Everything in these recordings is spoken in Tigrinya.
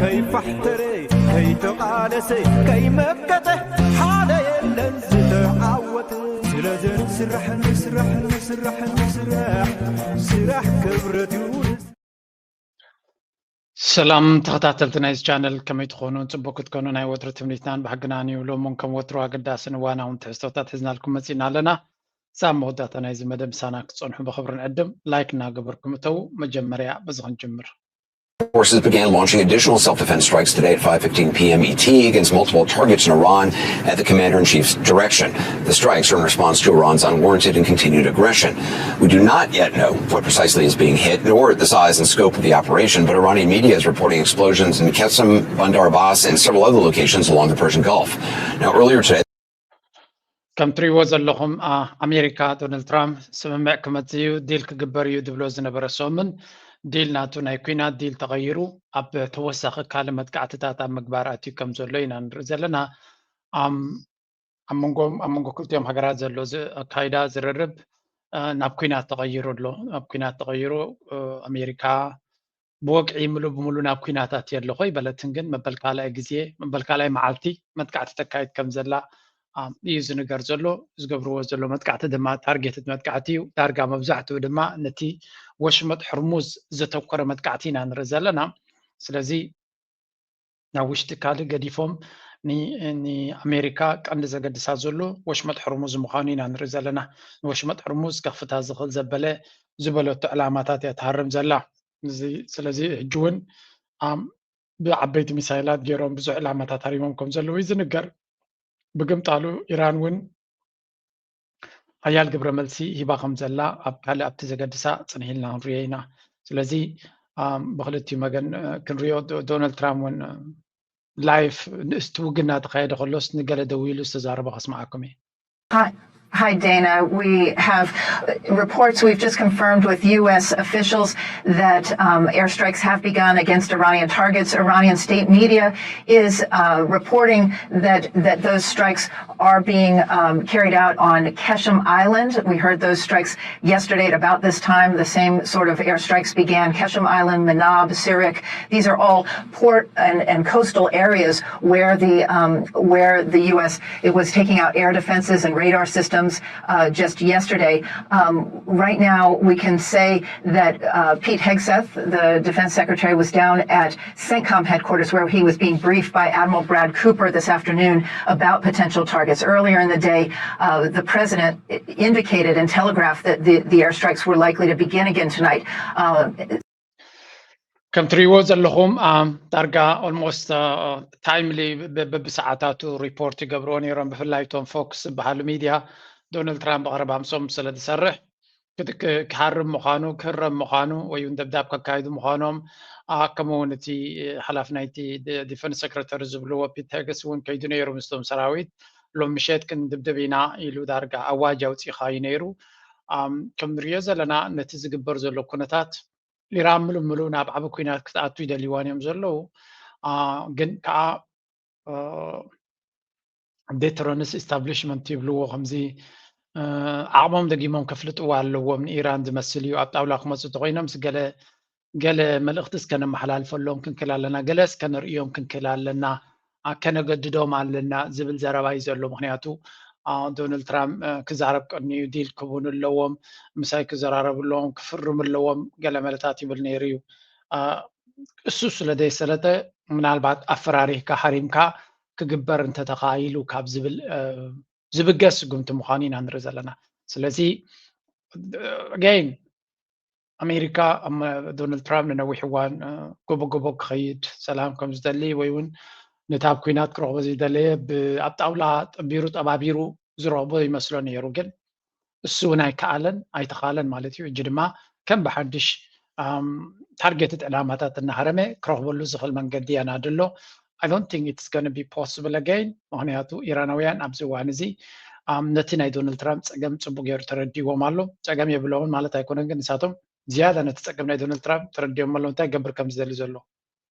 ከይፋሕተረ ከይተቓለሰ ከይመከተ ሓደ የለን ዝተዓወተ። ስለዚ ንስራሕ ንስራሕ ንስራሕ ንስራሕ፣ ስራሕ ክብረት እዩ። ሰላም ተኸታተልቲ ናይዚ ቻነል፣ ከመይ ትኾኑ? ጽቡቅ ክትኮኑ ናይ ወትሩ ትምኒትናን ባህግናን እዩ። ሎምን ከም ወትሩ ኣገዳስን እዋናውን ትሕዝቶታት ሒዝናልኩም መጺእና ኣለና። ሳብ መወዳእታ ናይዚ መደብ ምሳና ክትጸንሑ ብኽብሪ ንዕድም። ላይክ እናገበርኩም እተዉ። መጀመርያ በዚ ክንጅምር። Forces began launching additional self-defense strikes today at five fifteen p.m. E T against multiple targets in Iran at the commander-in-chief's direction. The strikes are in response to Iran's unwarranted and continued aggression. We do not yet know what precisely is being hit, nor the size and scope of the operation, but Iranian media is reporting explosions in Qeshm, Bandar Abbas, and several other locations along the Persian Gulf. Now, earlier today, ከም ትሪእዎ ዘለኹም፣ ኣሜሪካ፣ ዶናልድ ትራምፕ ስምምዕ ክመጽእ እዩ፣ ዲል ክግበር እዩ ዝብሎ ዝነበረ ሰሙን፣ ዲል ናቱ ናይ ኲናት ዲል ተቐይሩ ኣብ ተወሳኺ ካልእ መጥቃዕትታት ኣብ ምግባር ኣትዩ ከም ዘሎ ኢና ንርኢ ዘለና። ኣብ መንጎ ክልቲኦም ሃገራት ዘሎ ኣካይዳ ዝርርብ ናብ ኲናት ተቐይሩ ኣሎ። ኣብ ኲናት ተቐይሩ፣ ኣሜሪካ ብወግዒ ምሉእ ብምሉእ ናብ ኲናት ኣትየ ኣለኹ ኣይበለትን፣ ግን መበል ካልኣይ ግዜ፣ መበል ካልኣይ መዓልቲ መጥቃዕቲ ተካይድ ከም ዘላ እዩ ዝንገር ዘሎ። ዝገብርዎ ዘሎ መጥቃዕቲ ድማ ታርጌትድ መጥቃዕቲ እዩ። ዳርጋ መብዛሕትኡ ድማ ነቲ ወሽመጥ ሕርሙዝ ዘተኮረ መጥቃዕቲ ኢና ንርኢ ዘለና። ስለዚ ናብ ውሽጢ ካልእ ገዲፎም ንኣሜሪካ ቀንዲ ዘገድሳ ዘሎ ወሽመጥ ሕርሙዝ ምዃኑ ኢና ንርኢ ዘለና። ንወሽመጥ ሕርሙዝ ከኽፍታ ዝኽእል ዘበለ ዝበለቶ ዕላማታት እያ ትሃርም ዘላ። ስለዚ ሕጂ እውን ብዓበይቲ ሚሳይላት ገይሮም ብዙሕ ዕላማታት ሃሪሞም ከም ዘለዉ እዩ ዝንገር። ብግምጣሉ ኢራን እውን ሓያል ግብረ መልሲ ሂባ ከም ዘላ ኣብ ካልእ ኣብቲ ዘገድሳ ጽንሕ ኢልና ክንሪኦ ኢና። ስለዚ ብክልቲኡ መገን ክንሪኦ፣ ዶናልድ ትራምፕ እውን ላይፍ ንእስቲ ውግእ እናተኻየደ ከሎስ ንገለ ደዊሉ ዝተዛረቦ ከስምዓኩም እየ። Hi, Dana. We have reports we've just confirmed with U S officials that um, airstrikes have begun against Iranian targets. Iranian state media is uh, reporting that that those strikes are being um, carried out on Keshem Island. We heard those strikes yesterday at about this time. The same sort of airstrikes began. Keshem Island, Manab, Sirik. These are all port and, and coastal areas where the um, where the U S it was taking out air defenses and radar systems uh, just yesterday. Um, right now, we can say that uh, Pete Hegseth, the defense secretary, was down at CENTCOM headquarters where he was being briefed by Admiral Brad Cooper this afternoon about potential targets. Earlier in the day, uh, the president indicated and telegraphed that the, the airstrikes were likely to begin again tonight. Uh, ከም ትሪእዎ ዘለኹም ዳርጋ ኦልሞስት ታይምሊ በብሰዓታቱ ሪፖርት ይገብርዎ ነይሮም። ብፍላይ እቶም ፎክስ ዝበሃሉ ሚድያ ዶናልድ ትራምፕ ብቐረባ ምስኦም ስለ ዝሰርሕ ክሃርም ምዃኑ፣ ክህረም ምዃኑ ወይ እውን ደብዳብ ከካይዱ ምዃኖም፣ ከምኡ እውን እቲ ሓላፊ ናይቲ ዲፈንስ ሴክረተሪ ዝብልዎ ፒት ሄግስ እውን ከይዱ ነይሩ ምስቶም ሰራዊት። ሎም ምሸት ክንድብድብ ኢና ኢሉ ዳርጋ ኣዋጅ ኣውፂኻ እዩ ነይሩ። ከም ንሪኦ ዘለና ነቲ ዝግበር ዘሎ ኩነታት ኢራን ምሉእ ምሉእ ናብ ዓቢ ኲናት ክትኣቱ ይደልይዋን እዮም ዘለዉ። ግን ከዓ ዴተረንስ ኢስታብሊሽመንት ይብልዎ፣ ከምዚ ዓቕሞም ደጊሞም ከፍልጥዋ ኣለዎም። ንኢራን ዝመስል እዩ ኣብ ጣውላ ክመፁ እንተኮይኖም ምስ ገለ ገለ መልእኽቲ እስከ ነመሓላልፈሎም ክንክእል ኣለና፣ ገለ እስከ ነርእዮም ክንክእል ኣለና፣ ከነገድዶም ኣለና ዝብል ዘረባ እዩ ዘሎ። ምክንያቱ ዶናልድ ትራምፕ ክዛረብ ቀንዩ ዲል ክቡን ኣለዎም፣ ምሳይ ክዘራረቡ ኣለዎም፣ ክፍርሙ ኣለዎም ገለ መለታት ይብል ነይሩ እዩ። እሱ ስለ ዘይሰለጠ ምናልባት ኣፈራሪህካ ሃሪምካ ክግበር እንተተኻኢሉ ካብ ዝብል ዝብገስ ስጉምቲ ምዃኑ ኢና ንርኢ ዘለና። ስለዚ ኣገይን ኣሜሪካ ዶናልድ ትራምፕ ንነዊሕ እዋን ጎቦ ጎቦ ክኸይድ ሰላም ከም ዝደሊ ወይ እውን ነቲ ኣብ ኲናት ክረኽቦ ዘይደለየ ኣብ ጣውላ ጠቢሩ ጠባቢሩ ዝረኽቦ ይመስሎ ነይሩ። ግን እሱ እውን ኣይከኣለን ኣይተኻለን ማለት እዩ። እጂ ድማ ከም ብሓድሽ ታርጌትድ ዕላማታት እናሃረመ ክረኽበሉ ዝኽእል መንገዲ ያናድሎ። I don't think it's gonna be possible again። ምክንያቱ ኢራናውያን ኣብዚ እዋን እዚ ነቲ ናይ ዶናልድ ትራምፕ ፀገም ፅቡቅ ገይሩ ተረዲዎም ኣሎ። ፀገም የብለውን ማለት ኣይኮነን፣ ግን ንሳቶም ዝያዳ ነቲ ፀገም ናይ ዶናልድ ትራምፕ ተረዲኦም ኣለዉ እንታይ ገብር ከም ዝደሊ ዘሎ።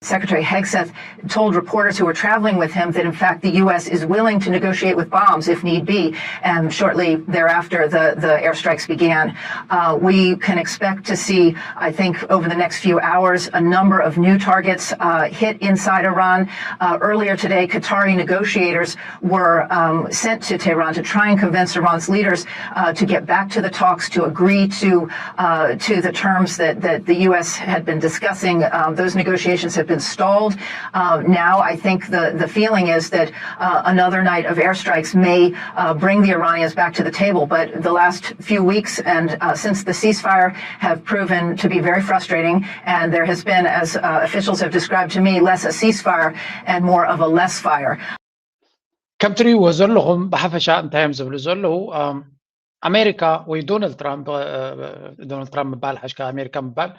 Secretary Hegseth told reporters who were traveling with him that, in fact, the U S is willing to negotiate with bombs if need be. And shortly thereafter, the, the airstrikes began. Uh, we can expect to see, I think, over the next few hours, a number of new targets uh, hit inside Iran. Uh, earlier today, Qatari negotiators were um, sent to Tehran to try and convince Iran's leaders uh, to get back to the talks, to agree to uh, to the terms that, that the U S had been discussing. Um, those negotiations have been stalled. Uh, now, I think the, the feeling is that uh, another night of airstrikes may uh, bring the Iranians back to the table. But the last few weeks and uh, since the ceasefire have proven to be very frustrating, and there has been, as uh, officials have described to me, less a ceasefire and more of a less fire. ከም ትሪእዎ ዘለኹም ብሓፈሻ እንታይ እዮም ዝብሉ ዘለዉ? ኣሜሪካ ወይ ዶናልድ ትራምፕ፣ ዶናልድ ትራምፕ ምባል ሓሽካ ኣሜሪካ ምባል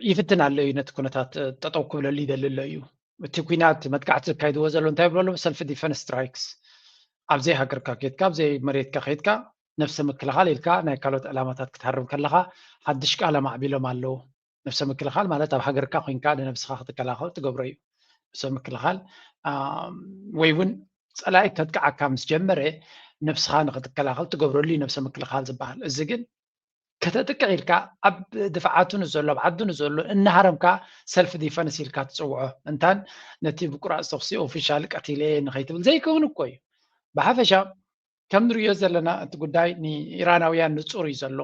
ይፍትን ኣሎ እዩ ነቲ ኩነታት ጠጠው ክብለሉ ይደሊ ኣሎ እዩ። እቲ ኩናት መጥቃዕቲ ዘካይድዎ ዘሎ እንታይ ይብሎ ኣለዉ? ሰልፍ ዲፈንስ ስትራይክስ። ኣብዘይ ሃገርካ ከድካ ኣብዘይ መሬትካ ከድካ ነብሰ ምክልኻል ኢልካ ናይ ካልኦት ዕላማታት ክትሃርም ከለኻ ሓድሽ ቃል ኣማዕቢሎም ኣለዉ። ነብሰ ምክልኻል ማለት ኣብ ሃገርካ ኮይንካ ንነብስኻ ክትከላኸል ትገብሮ እዩ። ነብሰ ምክልኻል ወይ እውን ፀላኢ ከጥቅዓካ ምስ ጀመረ ነብስኻ ንክትከላኸል ትገብረሉ እዩ ነብሰ ምክልኻል ዝበሃል። እዚ ግን ከተጥቅዕ ኢልካ ኣብ ድፍዓቱ ንዘሎ ኣብ ዓዱ ንዘሎ እናሃረምካ ሰልፍ ዲፈንስ ኢልካ ትፅውዖ እንታን ነቲ ብቁራፅ ተኩሲ ኦፊሻል ቀቲለ ንኸይትብል ዘይከውን እኮ እዩ። ብሓፈሻ ከም ንሪኦ ዘለና እቲ ጉዳይ ንኢራናውያን ንፁር እዩ ዘሎ።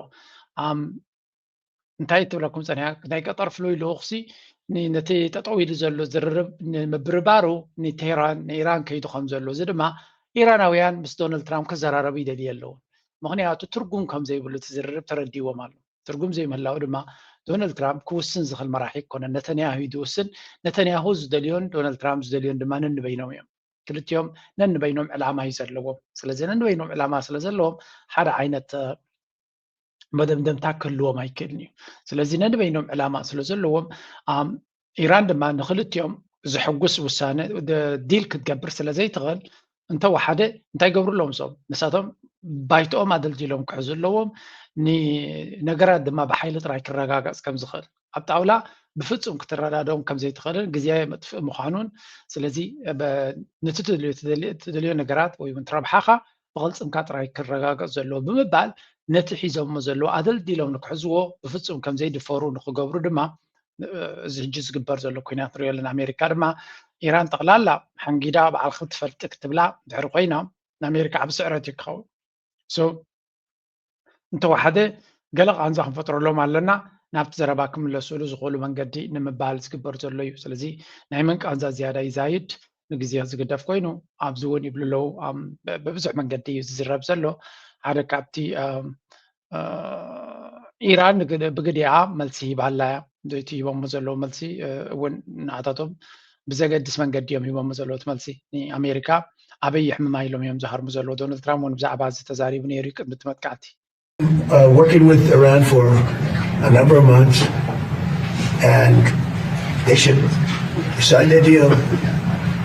እንታይ ትብለኩም ፀኒሓ ናይ ቀጠር ፍሉይ ልኡኽሲ ነቲ ጠጠው ኢሉ ዘሎ ዝርርብ ንምብርባሩ ንቴህራን ንኢራን ከይዱ ከም ዘሎ እዚ ድማ ኢራናውያን ምስ ዶናልድ ትራምፕ ክዘራረቡ ይደልዩ ኣለዉ። ምክንያቱ ትርጉም ከም ዘይብሉ እቲ ዝርርብ ተረዲዎም ኣሎ። ትርጉም ዘይምህላው ድማ ዶናልድ ትራምፕ ክውስን ዝኽእል መራሒ ኣይኮነን። ነተንያሁ እዩ ዝውስን። ነተንያሁ ዝደልዮን ዶናልድ ትራምፕ ዝደልዮን ድማ ነንበይኖም እዮም። ክልቲኦም ነንበይኖም ዕላማ እዩ ዘለዎም። ስለዚ ነንበይኖም ዕላማ ስለ ዘለዎም ሓደ ዓይነት መደምደምታ ክህልዎም ኣይክእልን እዩ። ስለዚ ነንበይኖም ዕላማ ስለ ዘለዎም ኢራን ድማ ንክልቲኦም ዝሕጉስ ውሳነ ዲል ክትገብር ስለ ዘይትኽእል እንተወሓደ እንታይ ይገብሩ ኣለዎም? እሶም ንሳቶም ባይትኦም ኣደልዲሎም ክሕዙ ኣለዎም። ንነገራት ድማ ብሓይሊ ጥራይ ክረጋገፅ ከም ዝኽእል ኣብ ጣውላ ብፍፁም ክትረዳደኦም ከም ዘይትኽእልን ግዜ መጥፍኢ ምዃኑን ስለዚ ነቲ ትደልዮ ነገራት ወይ እውን ትረብሓኻ ብቕልፅምካ ጥራይ ክረጋገፅ ዘለዎ ብምባል ነቲ ሒዞሞ ዘለዉ ኣደልዲሎም ንክሕዝዎ ብፍፁም ከም ዘይድፈሩ ንክገብሩ ድማ እዚ ሕጂ ዝግበር ዘሎ ኩናት ንሪኦ ኣለና። ኣሜሪካ ድማ ኢራን ጠቕላላ ሓንጊዳ ባዕልኺ ትፈልጢ ክትብላ ድሕሪ ኮይና ንኣሜሪካ ዓብ ስዕረት እዩ ክኸውን። እንተወሓደ ገለ ቃንዛ ክንፈጥረሎም ኣለና ናብቲ ዘረባ ክምለስሉ ዝኽእሉ መንገዲ ንምባል ዝግበር ዘሎ እዩ። ስለዚ ናይ መን ቃንዛ ዝያዳ ይዛይድ ንግዜ ዝግደፍ ኮይኑ ኣብዚ እውን ይብሉ ኣለዉ። ብብዙሕ መንገዲ እዩ ዝዝረብ ዘሎ። ሓደ ካብቲ ኢራን ብግዲኣ መልሲ ሂባ ኣላ እያ። እቲ ሂቦሞ ዘለዉ መልሲ እውን ንኣታቶም ብዘገድስ መንገዲ እዮም ሂቦሞ ዘለዉ እቲ መልሲ። ንኣሜሪካ ኣበይ ይሕምማ ኢሎም እዮም ዝሃርሙ ዘለዉ። ዶናልድ ትራምፕ እውን ብዛዕባ እዚ ተዛሪቡ ነይሩ እዩ ቅድሚ እቲ መጥቃዕቲ። uh, working with Iran for a number of months, and they should sign the deal.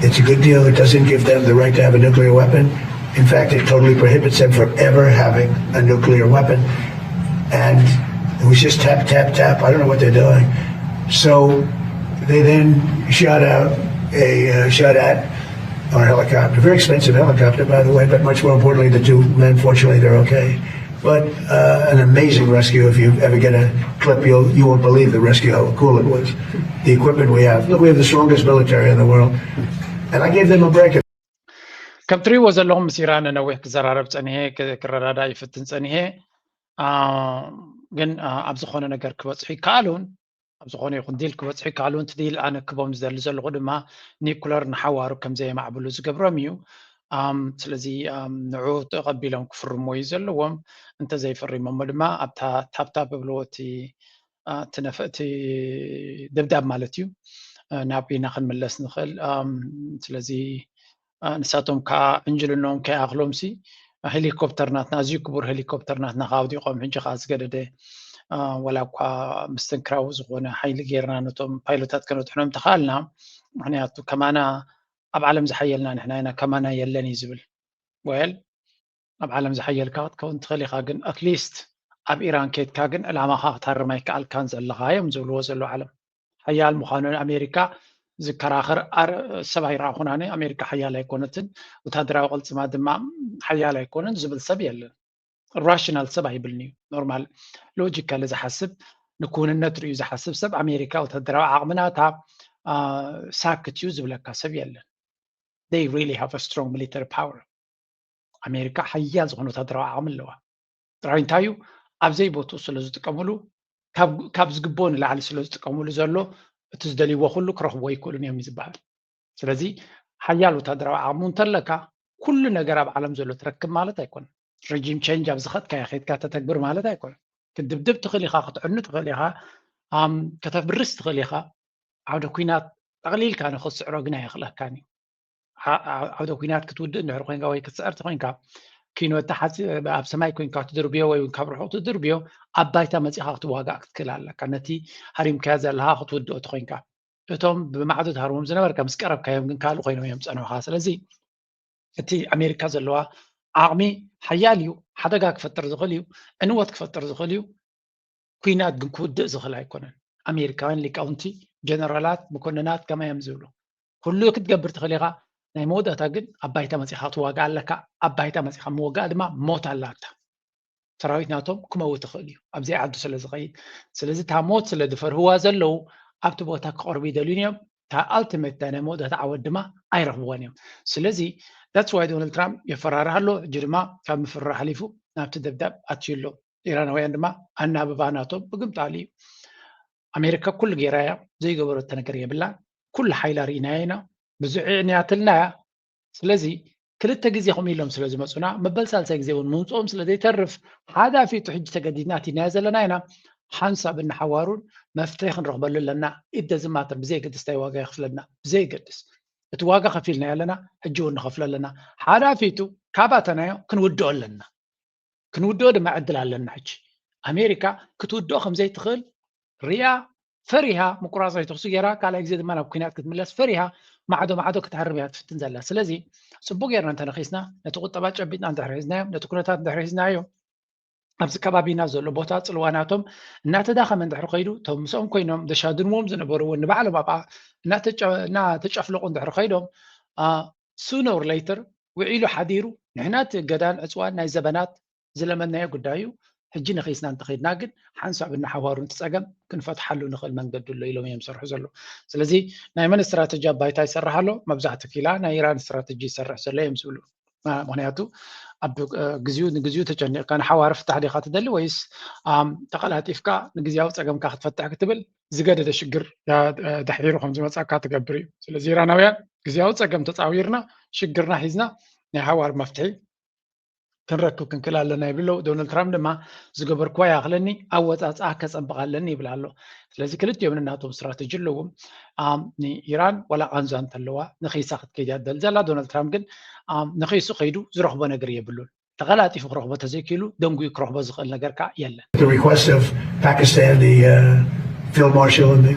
It's a good deal. It doesn't give them the right to have a nuclear weapon. In fact, it totally prohibits them from ever having a nuclear weapon. And it was just tap, tap, tap. I don't know what they're doing. So they then shot out a uh, shot at our helicopter, very expensive helicopter, by the way, but much more importantly, the two men, fortunately, they're okay. But uh, an amazing rescue. If you ever get a clip, you'll, you won't believe the rescue, how cool it was. The equipment we have. Look, we have the strongest military in the world. And I gave them a break. ከም ትሪእዎ ዘለኹም ምስ ኢራን ነዊሕ ክዘራረብ ፀኒሄ ክረዳዳ ይፍትን ፀኒሄ። ግን ኣብ ዝኾነ ነገር ክበፅሑ ይከኣሉን ኣብ ዝኾነ ይኹን ዲል ክበፅሑ ይከኣሉን እቲ ዲል ኣነ ክቦም ዝደሊ ዘለኹ ድማ ኒኩለር ንሓዋሩ ከም ዘየማዕብሉ ዝገብሮም እዩ። ስለዚ ንዑ ተቐቢሎም ክፍርሞ እዩ ዘለዎም። እንተዘይፈሪሞሞ ድማ ኣብታ ታብታብ እብልዎ እቲ እቲ ደብዳብ ማለት እዩ ናብ ኢና ክንምለስ ንኽእል። ስለዚ ንሳቶም ከዓ ዕንጅልኖም ከይኣኽሎም ሲ ሄሊኮፕተር ናትና ኣዝዩ ክቡር ሄሊኮፕተር ናትና ካብ ኣውዲቖም ሕጂ ከዓ ዝገደደ ዋላ እኳ ምስትንክራዊ ዝኾነ ሓይሊ ጌርና ነቶም ፓይሎታት ከነድሕኖም ተኽኣልና። ምክንያቱ ከማና ኣብ ዓለም ዝሓየልና ንሕና ኢና ከማና የለን እዩ ዝብል። ወል ኣብ ዓለም ዝሓየልካ ክትከውን ትኽእል ኢኻ፣ ግን ኣትሊስት ኣብ ኢራን ከይድካ ግን ዕላማኻ ክትሃርም ኣይከኣልካን ዘለኻ እዮም ዝብልዎ ዘለዉ ዓለም። ሓያል ምዃኑ ኣሜሪካ ዝከራኸር ኣር- ሰብ ኣይረኣኹን። ኣነ ኣሜሪካ ሓያል ኣይኮነትን፣ ወታደራዊ ቅልጽማ ድማ ሓያል ኣይኮነን ዝብል ሰብ የለን። ራሽናል ሰብ ኣይብልን እዩ። ኖርማል ሎጂካሊ ዝሓስብ፣ ንክውንነት ርእዩ ዝሓስብ ሰብ ኣሜሪካ ወታደራዊ ዓቕሚ ናታ ሳክት እዩ ዝብለካ ሰብ የለን። They really have a strong military power። ኣሜሪካ ሓያል ዝኾነ ወታደራዊ ዓቕሚ ኣለዋ። ጥራይ እንታይ እዩ፣ ኣብ ዘይቦትኡ ስለ ዝጥቀምሉ፣ ካብ ዝግብኦ ንላዕሊ ስለ ዝጥቀምሉ ዘሎ፣ እቲ ዝደልይዎ ኩሉ ክረኽብዎ ኣይክእሉን እዮም እዩ ዝበሃል። ስለዚ ሓያል ወታደራዊ ዓቕሚ እንተለካ፣ ኩሉ ነገር ኣብ ዓለም ዘሎ ትረክብ ማለት ኣይኮነን። ሬጂም ቼንጅ ኣብ ዝኸድካዮ ከይድካ ተተግብር ማለት ኣይኮነን። ክትድብድብ ትኽእል ኢኻ፣ ክትዕኑ ትኽእል ኢኻ፣ ኣም፣ ከተፍርስ ትኽእል ኢኻ። ዓውደ ኲናት ጠቕሊልካ ንኽትስዕሮ ግን ኣየኽእለካን እዩ። ዓ- ዓ- ዓውደ ኲናት ክትውድእ እንድሕር ኮይንካ ወይ ክትስዕር ተኮይንካ፣ ኪኖ ተሓፂ ኣብ ሰማይ ኮይንካ ትድርብዮ ወይ እውን ካብ ርሑቕ ትድርብዮ፣ ኣብ ባይታ መፂኻ ክትዋጋእ ክትክእል ኣለካ። ነቲ ሃሪምካዮ ዘለኻ ክትውድኦ ተኮይንካ፣ እቶም ብማዕዶ ትሃርሞም ዝነበርካ ምስ ቀረብካዮም ግን ካልእ ኮይኖም እዮም ፀንሑኻ። ስለዚ እቲ ኣሜሪካ ዘለዋ ዓቕሚ ሓያል እዩ፣ ሓደጋ ክፈጥር ዝኽእል እዩ፣ ዕንወት ክፈጥር ዝኽእል እዩ። ኩናት ግን ክውድእ ዝኽእል ኣይኮነን። ኣሜሪካውያን ሊቃውንቲ፣ ጀነራላት፣ መኮንናት ከመይ እዮም ዝብሉ? ኩሉ ክትገብር ትኽእል ኢኻ፣ ናይ መወዳእታ ግን ኣብ ባይታ መፂኻ ክትዋጋእ ኣለካ። ኣብ ባይታ መፂኻ ምውጋእ ድማ ሞት ኣላታ። ሰራዊት ናቶም ክመውት ይኽእል እዩ፣ ኣብ ዘይዓዱ ስለ ዝኸይድ። ስለዚ እታ ሞት ስለ ዝፈርህዋ ዘለዉ፣ ኣብቲ ቦታ ክቐርቡ ይደልዩን እዮም። እታ ኣልቲሜት ናይ መወዳእታ ዓወት ድማ ኣይረኽብዎን እዮም። ስለዚ that's why ዶናልድ ትራምፕ የፈራርህ ኣሎ። ሕጂ ድማ ካብ ምፍርራህ ሓሊፉ ናብቲ ደብዳብ ኣትዩ ኣሎ። ኢራናውያን ድማ ኣናብባ ናቶም ብግምጣል እዩ። ኣሜሪካ ኩሉ ገይራ እያ፣ ዘይገበረቶ ነገር የብላን። ኩሉ ሓይላ ርኢናዮ ኢና፣ ብዙሕ የዕንያትልና እያ። ስለዚ ክልተ ግዜ ከምኡ ኢሎም ስለ ዝመፁና፣ መበል ሳልሳይ ግዜ እውን ምምፅኦም ስለ ዘይተርፍ፣ ሓዳፊቱ ሕጂ ተገዲድና ኣቲናዮ ዘለና ኢና። ሓንሳብ እናሓዋሩን መፍትሒ ክንረኽበሉ ኣለና። ኢት ደዝንት ማተር፣ ብዘየገድስ እንታይ ዋጋ የኽፍለና፣ ብዘየገድስ እቲ ዋጋ ከፊልና ኣለና፣ ሕጂ እውን ንኸፍሎ ኣለና። ሓዳፊቱ ካብ ኣተናዮ ክንውድኦ ኣለና። ክንውድኦ ድማ ዕድል ኣለና። ሕጂ ኣሜሪካ ክትውድኦ ከም ዘይትኽእል ሪኣ፣ ፈሪሃ፣ ምቁራፃይ ተኽሲ ገይራ፣ ካልኣይ ግዜ ድማ ናብ ኩናት ክትምለስ ፈሪሃ፣ ማዕዶ ማዕዶ ክትሃርም እያ ትፍትን ዘላ። ስለዚ ፅቡቅ ጌርና እንተነኺስና፣ ነቲ ቁጠባ ጨቢጥና እንድሕር ሒዝናዮም፣ ነቲ ኩነታት እንድሕር ሒዝናዮ፣ ኣብዚ ከባቢና ዘሎ ቦታ ፅልዋ ናቶም እናተዳኸመ እንድሕር ከይዱ፣ እቶም ምስኦም ኮይኖም ዘሻድንዎም ዝነበሩ እውን ንባዕሎም ኣብኣ እናተጨ- እናተጨፍለቑ እንድሕር ከይዶም፣ sooner or later፣ ውዒሉ ሓዲሩ፣ ንሕና እቲ እገዳን ዕፅዋን ናይ ዘበናት ዝለመናዮ ጉዳይ እዩ። ሕጂ ነኺስና እንተኸይድና ግን ሓንሳብ እናሓዋሩ እቲ ፀገም ክንፈትሓሉ ንኽእል መንገዲ ኣሎ ኢሎም እዮም ዝሰርሑ ዘለዉ። ስለዚ ናይ መን ስትራተጂ ኣብ ባይታ ይሰርሕ ኣሎ? መብዛሕትኡ ክኢላ ናይ ኢራን ስትራተጂ ይሰርሕ ዘሎ እዮም ዝብሉ። ማ- ምክንያቱ ኣብ እ፣ ግዜኡ ንግዜኡ ተጨኒቕካ ንሓዋሩ ፍታሕ ዲኻ ትደሊ ወይስ ኣም፣ ተቐላጢፍካ ንግዜያዊ ፀገምካ ክትፈትሕ ክትብል ዝገደደ ሽግር ዳ- እ፣ ድሒሩ ከም ዝመፃካ ትገብር እዩ። ስለዚ ኢራናውያን ግዜያዊ ፀገም ተፃዊርና ሽግርና ሒዝና ናይ ሓዋር መፍትሒ ክንረክብ ክንክእል ኣለና ይብሉ ኣለዉ። ዶናልድ ትራምፕ ድማ ዝገበርክዋ ይኣኽለኒ፣ ኣወፃፅኣ ከፀብቕ ኣለኒ ይብል ኣሎ። ስለዚ ክልቲኦም ነናቶም ስትራተጂ ኣለዎም። ኣም፣ ንኢራን ዋላ ቃንዛ እንተለዋ ንኺሳ ክትከይድ እያ ትደሊ ዘላ። ዶናልድ ትራምፕ ግን ኣም፣ ንኺሱ ከይዱ ዝረኽቦ ነገር የብሉን። ተቐላጢፉ ክረኽቦ ተዘይክኢሉ ደንጉዩ ክረኽቦ ዝኽእል ነገር ከዓ የለን። The request of Pakistan, the uh, field marshal and the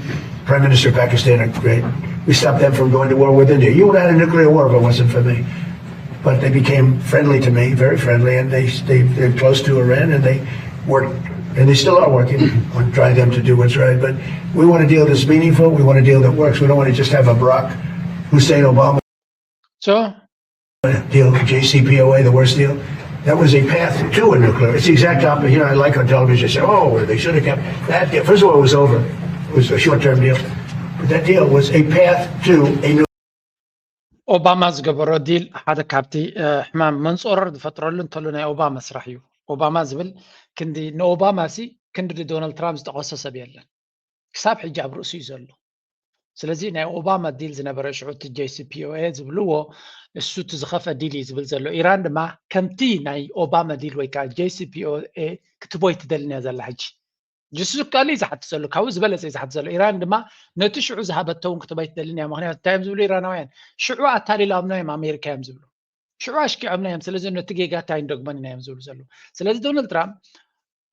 prime minister of Pakistan are great. We stopped them from going to war with India. You would have had a nuclear war if it wasn't for me. But they became friendly to me, very friendly, and they, they, they're close to Iran, and they work, and they still are working on trying them to do what's right. But we want a deal that's meaningful. We want a deal that works. We don't want to just have a Barack Hussein Obama So deal, J C P O A, the worst deal. That was a path to a nuclear. It's the exact opposite. You know, I like on television, they say, oh, they should have kept that deal. First of all, it was over. It was a short term deal. But that deal was a path to a nuclear. ኦባማ ዝገበሮ ዲል ሓደ ካብቲ እ፣ ሕማም መንጾረር ዝፈጥረሉ እንተሎ ናይ ኦባማ ስራሕ እዩ። ኦባማ ዝብል ክንዲ ንኦባማ ሲ ክንዲ ንዶናልድ ትራምፕ ዝጠቐሶ ሰብ የለን። ክሳብ ሕጂ ኣብ ርእሱ እዩ ዘሎ። ስለዚ ናይ ኦባማ ዲል ዝነበረ ሽዑ እቲ ጄሲፒኦኤ ዝብልዎ እሱ እቲ ዝኸፈ ዲል እዩ ዝብል ዘሎ። ኢራን ድማ ከምቲ ናይ ኦባማ ዲል ወይ ከዓ ጄሲፒኦኤ ክትቦይ ትደልን እያ ዘላ ሕጂ። ጅሱ ካሊ ዝሓት ዘሎ ካብኡ ዝበለፀ እዩ ዝሓት ዘሎ። ኢራን ድማ ነቲ ሽዑ ዝሃበቶ እውን ክትበይ ትደልን እያ። ምክንያቱ እንታይ እዮም ዝብሉ ኢራናውያን? ሽዑ ኣታሊሎምና እዮም ኣሜሪካ እዮም ዝብሉ። ሽዑ ኣሽኪዖምና እዮም። ስለዚ ነቲ ጌጋ እንታይ ንደግመን ኢና እዮም ዝብሉ ዘለዉ። ስለዚ ዶናልድ ትራምፕ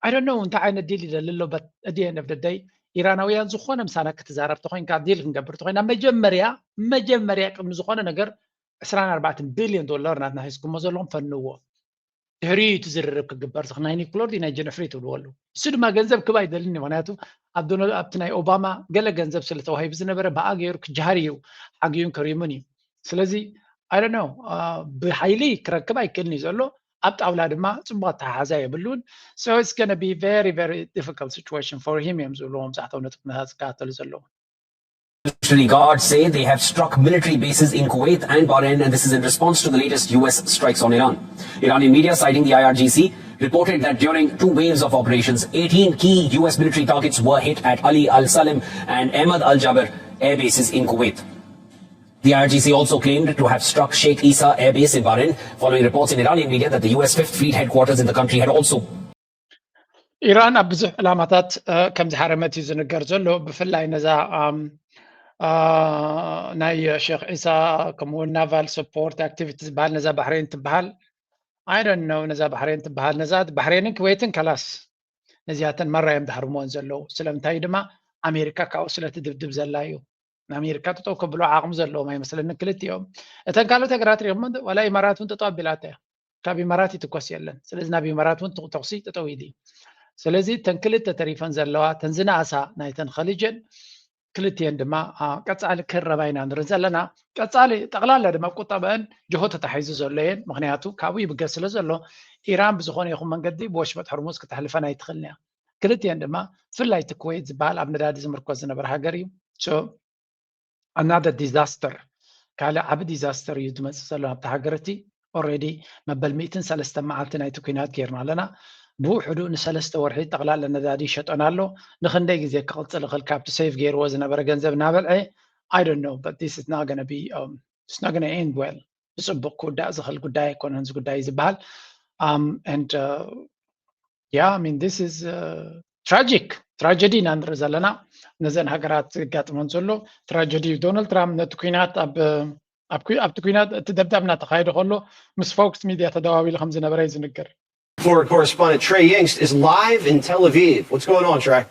I don't know እንታይ ዓይነት ዲል ይደሊ ኣሎ። But at the end of the day ኢራናውያን ዝኾነ ምሳና ክትዛረብ ተኮይንካ ዲል ክንገብር ተኮይና መጀመርያ መጀመርያ ቅድሚ ዝኾነ ነገር ዕስራን ኣርባዕተን ቢልዮን ዶላር ናትና ሒዝኩሞ ዘለኹም ፈንዎ። ድሕሪኡ እቲ ዝርርብ ክግበር ዝኽእል ናይ ኒኩለር ድዩ ናይ ጀነፍሪ ትብልዎ ኣለዉ። እሱ ድማ ገንዘብ ክባ ይደልኒ ምክንያቱ ኣብ ዶናልድ ኣብቲ ናይ ኦባማ ገለ ገንዘብ ስለ ተዋሂቡ ዝነበረ ብኣ ገይሩ ክጃሃር እዩ ሓግዩን ከሪሙን እዩ። ስለዚ I don't know ብሓይሊ ክረክብ ኣይክእልን እዩ ዘሎ። ኣብ ጣውላ ድማ ፅቡቅ ኣተሓሓዛ የብሉን። So it's gonna be very very difficult situation for him እዮም ዝብልዎ መብዛሕትኦም ነቲ ኩነታት ዝከታተሉ ዘለዉ። Military guards say they have struck military bases in Kuwait and Bahrain, and this is in response to the latest U S strikes on Iran. Iranian media, citing the I R G C, reported that during two waves of operations, eighteen key U S military targets were hit at Ali Al Salim and Ahmad Al Jaber air bases in Kuwait. The I R G C also claimed to have struck Sheikh Isa airbase in Bahrain, following reports in Iranian media that the U S Fifth Fleet headquarters in the country had also ኢራን ኣብ ብዙሕ ዕላማታት ከም ዝሃረመት እዩ ዝንገር ዘሎ። ብፍላይ ነዛ ናይ ሸክ ዒሳ ከምኡውን ናቫል ሰፖርት ኣክቲቪቲ ዝበሃል ነዛ ባሕሬን ትበሃል I don't know ነዛ ባሕሬን ትበሃል ነዛ ባሕሬንን ክወይትን ከላስ ነዚኣተን መራ እዮም ዝሃርምወን ዘለዉ። ስለምንታይ ድማ ኣሜሪካ ካብኡ ስለ ትድብድብ ዘላ እዩ። ንኣሜሪካ ጠጠው ከብሎ ዓቕሚ ዘለዎም ኣይመስለኒ ክልቲኦም። እተን ካልኦት ሃገራት ሪኦም ዋላ ኢማራት እውን ጠጠው ኣቢላታ እያ። ካብ ኢማራት ይትኮስ የለን። ስለዚ ናብ ኢማራት እውን ተኩሲ ጠጠው ኢሉ እዩ። ስለዚ እተን ክልተ ተሪፈን ዘለዋ እተን ዝነኣሳ ናይተን ኸሊጀን ክልቲኤን ድማ ቀፃሊ ክረባ ኢና ንርኢ ዘለና። ቀፃሊ ጠቕላላ ድማ ቁጠበአን ጅሆ ተታሒዙ ዘሎ እየን። ምክንያቱ ካብኡ ይብገስ ስለ ዘሎ ኢራን ብዝኾነ ይኹን መንገዲ ብወሽመጥ ሕርሙዝ ክተሕልፈን ኣይትኽእልን እያ። ክልቲኤን ድማ ብፍላይ እቲ ኩዌት ዝበሃል ኣብ ነዳዲ ዝምርኮዝ ዝነበረ ሃገር እዩ። So another disaster ካልእ ዓቢ disaster እዩ ዝመፅእ ዘሎ ኣብቲ ሃገር እቲ። Already መበል ሚእትን ሰለስተን መዓልቲ ናይቲ ኩናት ጌርና ኣለና። ብውሕዱ ንሰለስተ ወርሒ ጠቕላላ ነዳዲ ይሸጠና ኣሎ። ንክንደይ ግዜ ክቕፅል ይኽእል ካብቲ ሴቭ ገይርዎ ዝነበረ ገንዘብ እናበልዐ I don't know but this is not gonna be um, it's not gonna end well ብፅቡቅ ክውዳእ ዝኽእል ጉዳይ ኣይኮነን እዚ ጉዳይ ዝበሃል and yeah I mean this is tragic tragedy ኢና ንርኢ ዘለና ነዘን ሃገራት ዘጋጥመን ዘሎ tragedy እዩ። ዶናልድ ትራምፕ ነቲ ኩናት ኣብቲ ኩናት እቲ ደብዳብ እናተኻየደ ከሎ ምስ ፎክስ ሚድያ ተደዋዊሉ ከም ዝነበረ እዩ ዝንገር። Former correspondent Trey Yingst is live in Tel Aviv. What's going on, Trey?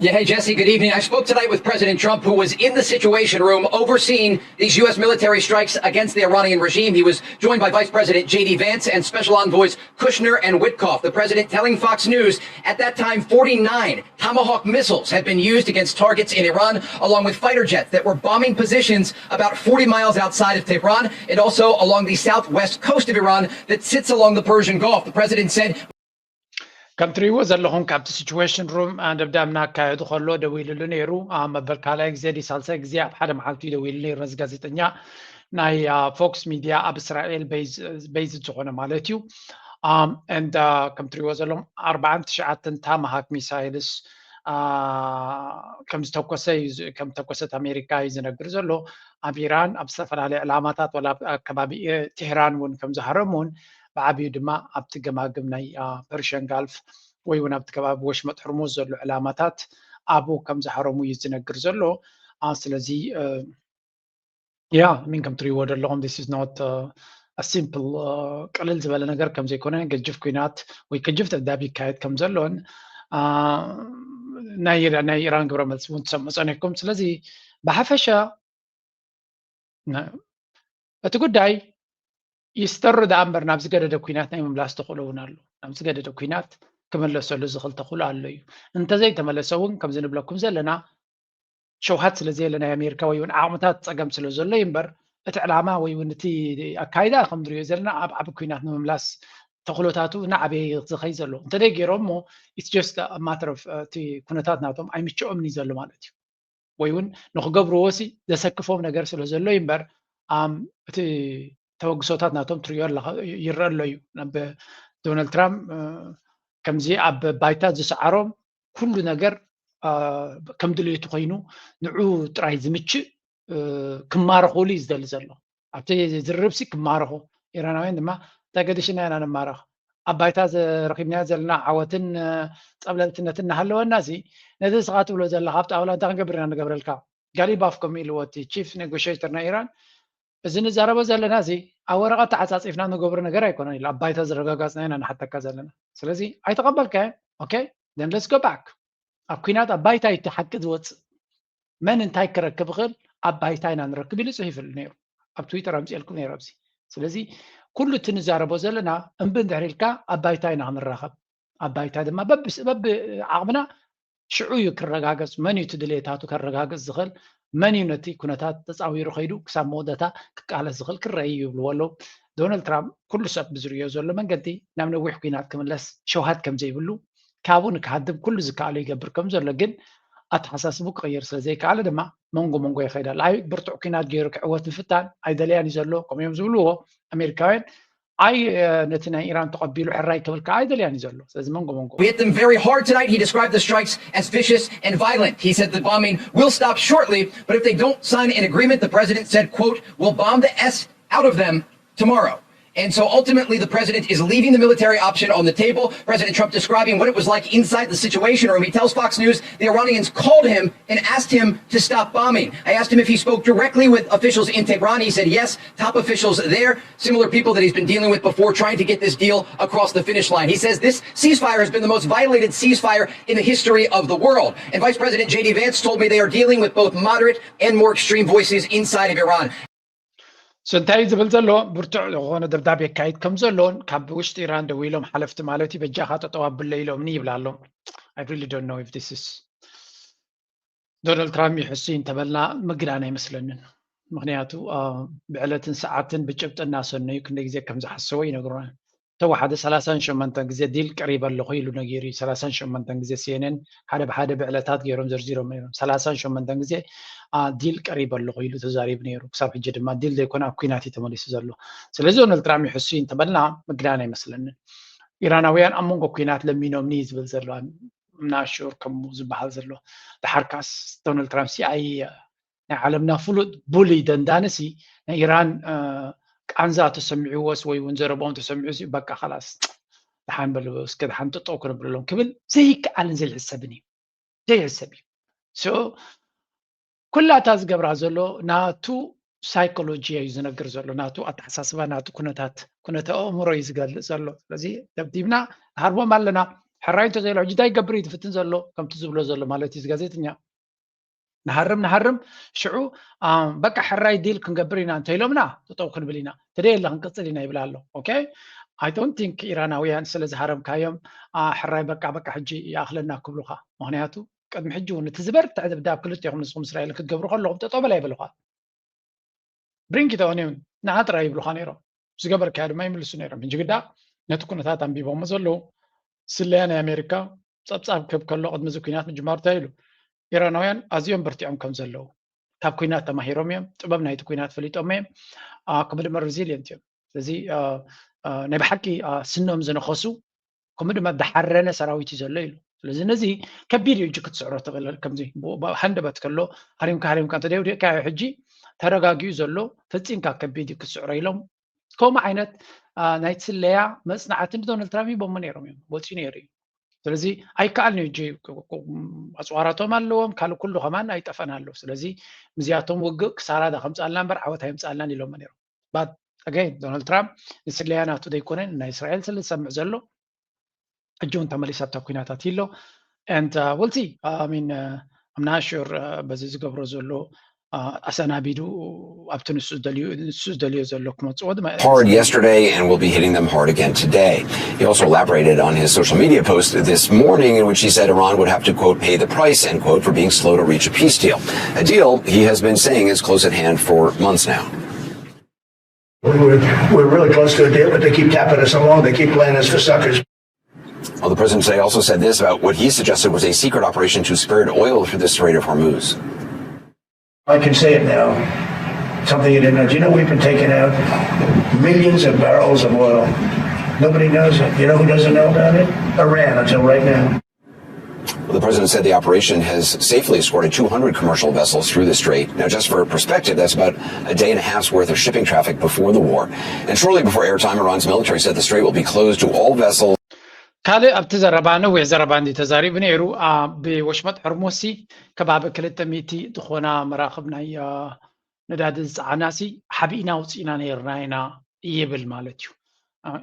Yeah, hey, Jesse, good evening. I spoke tonight with President Trump, who was in the Situation Room overseeing these U S military strikes against the Iranian regime. He was joined by Vice President J D Vance and Special Envoys Kushner and Witkoff. The president telling Fox News at that time forty-nine Tomahawk missiles had been used against targets in Iran, along with fighter jets that were bombing positions about forty miles outside of Tehran and also along the southwest coast of Iran that sits along the Persian Gulf. The president said, ከም ትሪእዎ ዘለኹም ካብቲ ሲቹዌሽን ሩም ደብዳብ እናካየዱ ከሎ ደዊሉሉ ነይሩ። መበል ካልኣይ ግዜ ድዩ ሳልሳይ ግዜ ኣብ ሓደ መዓልቲ እዩ ደዊሉ ነይሩ ነዚ ጋዜጠኛ ናይ ፎክስ ሚድያ ኣብ እስራኤል ቤይዝድ ዝኾነ ማለት እዩ። And ከም ትሪእዎ ዘለኹም ኣርባዓን ትሽዓተን ታማሃክ ሚሳይልስ ከም ዝተኮሰ ከም ተኮሰት ኣሜሪካ እዩ ዝነግር ዘሎ። ኣብ ኢራን ኣብ ዝተፈላለዩ ዕላማታት ወላ ኣብ ከባቢ ቴህራን እውን ከም ዝሃረሙን ብዓብዩ ድማ ኣብቲ ገማግም ናይ ፐርሽን ጋልፍ ወይ እውን ኣብቲ ከባቢ ወሽመጥ ሕርሙዝ ዘሎ ዕላማታት ኣብኡ ከም ዝሃረሙ እዩ ዝነግር ዘሎ። ስለዚ yeah I mean ከም ትሪእዎ ዘለኹም this is not a simple ቅልል ዝበለ ነገር ከም ዘይኮነ ገጅፍ ኩናት ወይ ገጅፍ ደብዳብ ይካየድ ከም ዘሎን ናይ ኢራን ግብረ መልሲ እውን ትሰምዑ ጸኒሕኩም። ስለዚ ብሓፈሻ እቲ ጉዳይ ይስተሩ ደኣ እምበር ናብ ዝገደደ ኩናት ናይ ምምላስ ተኽእሎ እውን ኣሎ። ናብ ዝገደደ ኩናት ክምለሰሉ ዝኽእል ተኽእሎ ኣሎ እዩ። እንተዘይተመለሰ እውን ከምዚ ንብለኩም ዘለና ሸውሃት ስለ ዘየለ ናይ ኣሜሪካ ወይ እውን ዓቕምታት ፀገም ስለ ዘሎ እዩ እምበር እቲ ዕላማ ወይ እውን እቲ ኣካይዳ ከም ንሪኦ ዘለና ኣብ ዓቢ ኩናት ንምምላስ ተኽእሎታቱ እናዓበየ ዝኸይ ዘሎ እንተደይ ገይሮም እሞ it's just matter of እቲ ኩነታት ናቶም ኣይምችኦምን እዩ ዘሎ ማለት እዩ። ወይ እውን ንክገብርዎ ሲ ዘሰክፎም ነገር ስለ ዘሎ እዩ እምበር እቲ ተበግሶታት ናቶም ትሪኦ ኣለኻ ይረአ ኣሎ እዩ ናብ ዶናልድ ትራምፕ ከምዚ ኣብ ባይታ ዝሰዓሮም ኩሉ ነገር ከም ድልየቱ ኮይኑ ንዑ ጥራይ ዝምችእ ክማረኽሉ እዩ ዝደሊ ዘሎ ኣብቲ ዝርርብ ሲ ክማረኹ ኢራናውያን ድማ እንታይ ገዲሽና ኢና ንማረኽ ኣብ ባይታ ረኺብናዮ ዘለና ዓወትን ፀብለልትነትን እናሃለወና ሲ ነዚ ንስኻ ትብሎ ዘለኻ ኣብ ጣውላ እንታይ ክንገብር ኢና ንገብረልካ ጋሊባፍ ከም ኢልዎ እቲ ቺፍ ኔጎሽተር ናይ ኢራን እዚ ንዛረቦ ዘለና እዚ ኣብ ወረቐት ተዓፃፂፍና ንገብሮ ነገር ኣይኮነን ኢሉ ኣብ ባይታ ዝረጋጋፅና ኢና ንሓተካ ዘለና ስለዚ ኣይተቐበልካዮ okay then let's go back ኣብ ኩናት ኣብ ባይታ እቲ ሓቂ ዝወፅእ መን እንታይ ክረክብ ይኽእል ኣብ ባይታ ኢና ንረክብ ኢሉ ፅሒፍሉ ነይሩ ኣብ ትዊተር ኣምፅኤልኩም ነይሩ ኣብዚ ስለዚ ኩሉ እቲ ንዛረቦ ዘለና እምቢ እንድሕር ኢልካ ኣብ ባይታ ኢና ክንራኸብ ኣብ ባይታ ድማ በብዓቕምና ሽዑ እዩ ክረጋገጽ፣ መን እዩ እቲ ድሌታቱ ከረጋግጽ ዝኽእል፣ መን እዩ ነቲ ኩነታት ተጻዊሩ ከይዱ ክሳብ መወዳእታ ክቃለስ ዝኽእል ክረኣይ እዩ ይብልዎ ኣለዉ። ዶናልድ ትራምፕ ኩሉ ሰብ ብዝርእዮ ዘሎ መንገዲ ናብ ነዊሕ ኲናት ክምለስ ሸውሃት ከም ዘይብሉ፣ ካብኡ ንክሃድም ኩሉ ዝከኣሎ ይገብር ከም ዘሎ፣ ግን ኣተሓሳስቡ ክቕይር ስለ ዘይከኣለ ድማ መንጎ መንጎ ይኸይድ ኣሎ። ኣይ ብርቱዕ ኲናት ገይሩ ክዕወት ምፍታን ኣይደለያን እዩ ዘሎ፣ ከምኡ እዮም ዝብልዎ ኣሜሪካውያን። ኣይ ነቲ ናይ ኢራን ተቐቢሉ ሕራይ ክብል ከዓ ኣይደልያን እዩ ዘሎ። ስለዚ መንጎ መንጎ We hit them very hard tonight. He described the strikes as vicious and violent. He said the bombing will stop shortly, but if they don't sign an agreement, the president said, quote, we'll bomb the S out of them tomorrow. And so ultimately, the president is leaving the military option on the table. President Trump describing what it was like inside the Situation Room. He tells Fox News the Iranians called him and asked him to stop bombing. I asked him if he spoke directly with officials in Tehran. He said yes, top officials there, similar people that he's been dealing with before, trying to get this deal across the finish line. He says this ceasefire has been the most violated ceasefire in the history of the world. And Vice President J D Vance told me they are dealing with both moderate and more extreme voices inside of Iran. So እንታይ ዝብል ዘሎ ብርቱዕ ዝኾነ ደብዳቤ የካይድ ከም ዘሎን ካብ ውሽጢ ኢራን ደው ኢሎም ሓለፍቲ ማለት እዩ በጃኻ ጠጠው ኣብለይ ኢሎምኒ ይብል ኣሎ። I really don't know if this is ዶናልድ ትራምፕ ይሕሱ እንተበልና ምግዳን ኣይመስለንን። ምክንያቱ ብዕለትን ሰዓትን ብጭብጢ እናሰነዩ ክንደይ ግዜ ከም ዝሓሰቦ ይነግሩና። ተወሓደ ሰላሳን ሸሞንተን ግዜ ዲል ቀሪበ ኣለኹ ኢሉ ነጊሩ እዩ። ሰላሳን ሸሞንተን ግዜ ሲኤንኤን ሓደ ብሓደ ብዕለታት ገይሮም ዘርዚሮም ነይሮም። ሰላሳን ሸሞንተን ግዜ ዲል ቀሪበ ኣለኹ ኢሉ ተዛሪቡ ነይሩ። ክሳብ ሕጂ ድማ ዲል ዘይኮነ ኣብ ኲናት እዩ ተመሊሱ ዘሎ። ስለዚ ዶናልድ ትራምፕ ይሕሱ እንተበልና ምግዳን ኣይመስለንን። ኢራናውያን ኣብ መንጎ ኲናት ለሚኖምኒ እዩ ዝብል ዘሎ ናሹር ከምኡ ዝበሃል ዘሎ። ድሓር ከዓስ ዶናልድ ትራምፕ ሲኣይ ናይ ዓለምና ፍሉጥ ቡሊ ደንዳንሲ ናይ ኢራን ቃንዛ ተሰሚዕዎስ ወይ እውን ዘረባኦም ተሰሚዑ በቃ ላስ ደሓን በል እስከ ደሓን ጠጠው ክነብለሎም ክብል ዘይከኣልን ዘይሕሰብን እዩ። ዘይሕሰብ እዩ። ኩላታ ዝገብራ ዘሎ ናቱ ሳይኮሎጂ እዩ ዝነግር ዘሎ፣ ናቱ ኣተሓሳስባ፣ ናቱ ኩነታት፣ ኩነተ ኣእምሮ እዩ ዝገልፅ ዘሎ። ስለዚ ደብዲብና ንሃርቦም ኣለና። ሕራይ እንተዘይሎ ሕጂ እንታይ ይገብር እዩ ዝፍትን ዘሎ ከምቲ ዝብሎ ዘሎ ማለት እዩ ጋዜጠኛ። ንሃርም ንሃርም ሽዑ በቃ ሕራይ ዲል ክንገብር ኢና እንተኢሎምና ጠጠው ክንብል ኢና፣ ተደየለ ክንቅፅል ኢና ይብል ኣሎ። ኦኬ፣ I don't think ኢራናውያን ስለ ዝሃረምካዮም ሕራይ በቃ በቃ ሕጂ ይኣኽለና ክብሉኻ። ምክንያቱ ቅድሚ ሕጂ እውን እቲ ዝበርትዐ ደብዳብ ክልቴኹም ንስኹም እስራኤልን ክትገብሩ ከለኹም ጠጠው በል ኣይበሉኻ። ብሪንኪ ተወኒውን ንዓ ጥራይ ይብሉኻ ነይሮም። ዝገበርካዮ ድማ ይምልሱ ነይሮም። ሕጂ ግዳ ነቲ ኩነታት ኣንቢቦሞ ዘለዉ ስለያ ናይ ኣሜሪካ ጸብጻብ ክህብ ከሎ ቅድሚ እዚ ኩናት ምጅማሩ እንታይ ኢሉ? ኢራናውያን ኣዝዮም በርቲዖም ከም ዘለዉ፣ ካብ ኩናት ተማሂሮም እዮም፣ ጥበብ ናይቲ ኩናት ፈሊጦም እዮም፣ ከምኡ ድማ ሪዚሊየንት እዮም። ስለዚ ናይ ብሓቂ ስኖም ዝነኸሱ ከምኡ ድማ ዝሓረነ ሰራዊት እዩ ዘሎ ኢሉ። ስለዚ ነዚ ከቢድ እዩ እጅ ክትስዕሮ ትኽእል ከምዚ ሃንደበት ከሎ ሃሪምካ ሃሪምካ እንተደውዲቕካዮ ሕጂ ተረጋጊኡ ዘሎ ፈጺምካ ከቢድ እዩ ክትስዕሮ ኢሎም ከምኡ ዓይነት ናይ ስለያ መጽናዕቲ ንዶናልድ ትራምፕ ሂቦሞ ነይሮም እዮም። ወፂኡ ነይሩ እዩ። ስለዚ ኣይከኣልን እዩ። እጅ ኣፅዋራቶም ኣለዎም፣ ካልእ ኩሉ ከማን ኣይጠፈን ኣሎ። ስለዚ ምስዚኣቶም ውግእ ክሳራ ዳ ከምፅኣልና እምበር ዓወት ኣይምፅኣልናን ኢሎሞ ነይሮም። But again ዶናልድ ትራምፕ ንስለያ ናቱ ዘይኮነ ናይ እስራኤል ስለ ዝሰምዕ ዘሎ ሕጂ እውን ተመሊሱ ኣብታ ኩናታት ይሎ። And we'll see. I mean, I'm not sure በዚ ዝገብሮ ዘሎ ኣሰናቢዱ ኣብቲ ንሱ ዝደልዮ ንሱ ዝደልዮ ዘሎ ክመፅዎ ድማ hard yesterday and will be hitting them hard again today. He also elaborated on his social media post this morning in which he said Iran would have to, quote, pay the price, end quote, for being slow to reach a peace deal. A deal he has been saying is close at hand for months now. We're, we're really close to a deal, but they keep tapping us along. They keep playing us for suckers. Well, the president today also said this about what he suggested was a secret operation to spirit oil through the Strait of Hormuz. I can say it now. Something you didn't know. Do you know we've been taking out millions of barrels of oil? Nobody knows it. You know who doesn't know about it? Iran, until right now. Well, the president said the operation has safely escorted two hundred commercial vessels through the strait. Now, just for perspective, that's about a day and a half's worth of shipping traffic before the war. And shortly before airtime, Iran's military said the strait will be closed to all vessels. ካልእ ኣብቲ ዘረባ ነዊሕ ዘረባ እንዲ ተዛሪቡ ነይሩ። ብወሽመጥ ሕርሙሲ ከባቢ ክልተ ሚእቲ ዝኾና መራኽብ ናይ ነዳዲ ዝፀዓናሲ ሓቢእና ውፅእና ነይርና ኢና ይብል ማለት እዩ።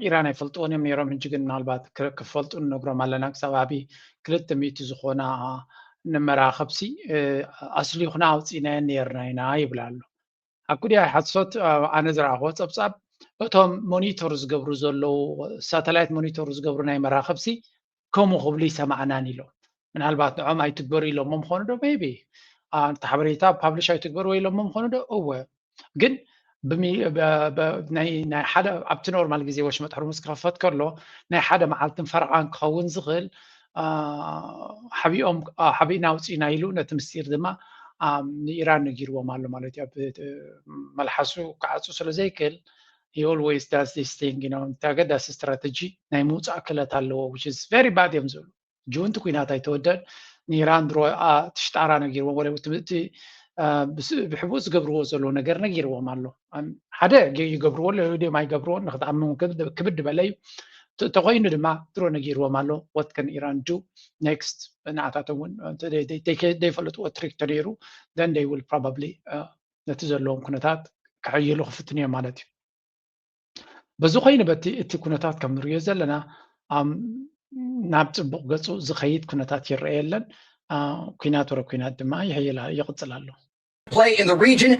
ኢራን ኣይፈልጥዎን እዮም ነይሮም። ሕጂ ግን ምናልባት ክፈልጡ ንነግሮም ኣለና። ክሳብ ዓቢ ክልተ ሚእቲ ዝኾና ንመራኽብሲ ኣስሊኹና ኣውፂእናየን ነይርና ኢና ይብል ኣሎ። ኣብ ኩዲያ ሓሶት ኣነ ዝረኣኽዎ ፀብፃብ እቶም ሞኒቶር ዝገብሩ ዘለዉ ሳተላይት ሞኒቶር ዝገብሩ ናይ መራኽብሲ ከምኡ ክብሉ ይሰማዕናን ኢሎም። ምናልባት ንዖም ኣይትግበሩ ኢሎሞ ምኾኑ ዶ? ሜቢ እቲ ሓበሬታ ፓብሊሽ ኣይትግበሩ ኢሎሞ ምኾኑ ዶ? እወ። ግን ናይ ሓደ ኣብቲ ኖርማል ግዜ ወሽመጥ ሕርሙዝ ክኸፈት ከሎ ናይ ሓደ መዓልትን ፈረቓን ክኸውን ዝኽእል ሓቢኦም ሓቢእና ኣውፂእና ኢሉ ነቲ ምስጢር ድማ ንኢራን ነጊርዎም ኣሎ ማለት እዩ። መልሓሱ ክዓፁ ስለ ዘይክእል he always does this thing። እንታይ ኣገዳሲ ስትራተጂ ናይ ምውፃእ ክእለት ኣለዎ። Very bad እዮም ዝብሉ። ጁንቲ ኩናት ኣይተወደን። ንኢራን ድሮ ትሽጣራ ነጊርዎም ወለ ትምህርቲ ብሕቡእ ዝገብርዎ ዘለዉ ነገር ነጊርዎም ኣሎ። ሓደ ይገብርዎ ኣለዉ ድዮም ኣይገብርዎን ንክትኣምን ክብድ በለ እዩ። ተኮይኑ ድማ ድሮ ነጊርዎም ኣሎ። What can Iran do next? ንኣታቶም እውን ዘይፈልጥዎ ትሪክ ተነይሩ then they will probably ነቲ ዘለዎም ኩነታት ክሕይሉ ክፍትን እዮም ማለት እዩ። በዚ ኮይኑ በቲ እቲ ኩነታት ከም ንሪኦ ዘለና ናብ ፅቡቕ ገፁ ዝኸይድ ኩነታት ይረአ የለን። ኩናት ወረ ኩናት ድማ ይቕፅል ኣሎ። Play in the region.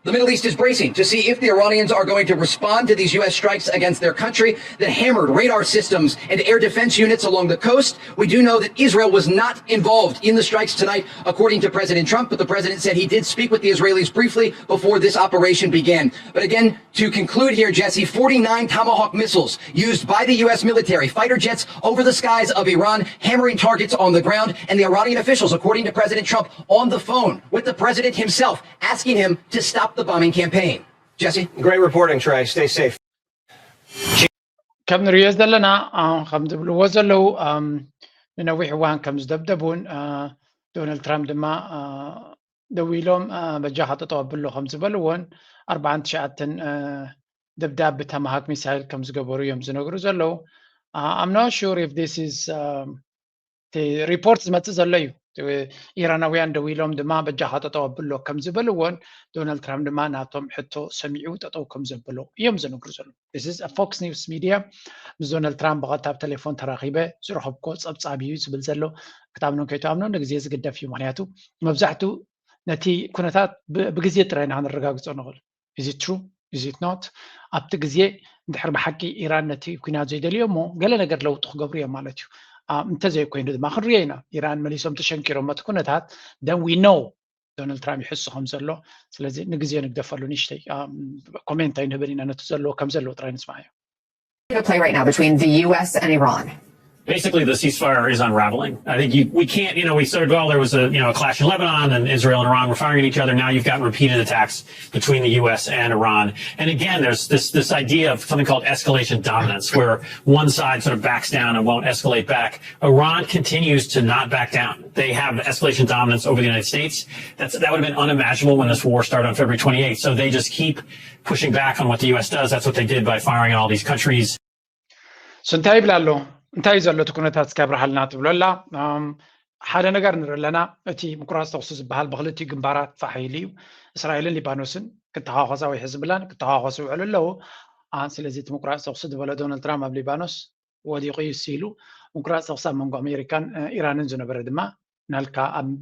The Middle East is bracing to see if the Iranians are going to respond to these U S strikes against their country that hammered radar systems and air defense units along the coast. We do know that Israel was not involved in the strikes tonight, according to President Trump, but the president said he did speak with the Israelis briefly before this operation began. But again, to conclude here, Jesse, forty-nine Tomahawk missiles used by the U S military, fighter jets over the skies of Iran, hammering targets on the ground, and the Iranian officials, according to President Trump, on the phone with the president himself, asking him to stop the bombing campaign. Jesse? Great reporting, Trey. Stay safe. ከም ንሪኦ ዘለና ከም ዝብልዎ ዘለዉ ንነዊሕ እዋን ከም ዝደብደቡን ዶናልድ ትራምፕ ድማ ደዊሎም በጃኻ ጠጠው ኣብሎ ከም ዝበልዎን ኣርባዓን ትሽዓተን ደብዳብ ብታማሃክ ሚሳይል ከም ዝገበሩ እዮም ዝነግሩ ዘለዉ። I'm not sure if this is ሪፖርት ዝመፅእ ዘሎ እዩ። ኢራናውያን ደዊሎም ድማ በጃኻ ጠጠው ኣብሎ ከም ዝበልዎን ዶናልድ ትራምፕ ድማ ናቶም ሕቶ ሰሚዑ ጠጠው ከም ዘብሎ እዮም ዝነግሩ ዘለዉ። Fox News Media ምስ ዶናልድ ትራምፕ ብቐጥታ ኣብ ቴሌፎን ተራኺበ ዝረኸብኮ ፀብፃብ እዩ ዝብል ዘሎ። ክትኣምኖን ከይትኣምኖን ንግዜ ዝግደፍ እዩ። ምክንያቱ መብዛሕትኡ ነቲ ኩነታት ብግዜ ጥራይ ኢና ክንረጋግፆ ንኽእል። Is it true? Is it not? ኣብቲ ግዜ እንድሕር ብሓቂ ኢራን ነቲ ኩናት ዘይደልዮ እሞ ገለ ነገር ለውጢ ክገብሩ እዮም ማለት እዩ። እንተዘይኮይኑ ድማ ክንሪኦ ኢና። ኢራን መሊሶም ተሸንኪሮም እቲ ኩነታት then we know ዶናልድ ትራምፕ ይሕሱ ከም ዘሎ። ስለዚ ንግዜ ንግደፈሉ። ንእሽተይ ኮሜንት ኣይንህብን ኢና፣ ነቲ ዘለዎ ከም ዘለዎ ጥራይ ንስማዓዮ። Play right now between the U S and Iran. Basically, the ceasefire is unraveling. I think you, we can't, you know, we said, well, there was a, you know, a clash in Lebanon and Israel and Iran were firing at each other. Now you've got repeated attacks between the U S and Iran. And again, there's this, this idea of something called escalation dominance, where one side sort of backs down and won't escalate back. Iran continues to not back down. They have escalation dominance over the United States. That's, that would have been unimaginable when this war started on February twenty-eighth. So they just keep pushing back on what the U S does. That's what they did by firing on all these countries. So እንታይ ይብል ኣሎ? እንታይ እዩ ዘሎ እቲ ኩነታት እስኪ ኣብርሃልና ትብሎ ኣላ። ሓደ ነገር ንርኢ ኣለና። እቲ ምቁራፅ ተኩሲ ዝበሃል ብክልቲኡ ግንባራት ፋሕ ኢሉ እዩ። እስራኤልን ሊባኖስን ክተኻኸሳ ወይ ሕዝብላን ክተኻኸሱ ይውዕሉ ኣለዉ። ስለዚ እቲ ምቁራፅ ተኩሲ ዝበሎ ዶናልድ ትራምፕ ኣብ ሊባኖስ ወዲቑ እዩ ኢሉ ምቁራፅ ተኩሲ ኣብ መንጎ ኣሜሪካን ኢራንን ዝነበረ ድማ ናልካ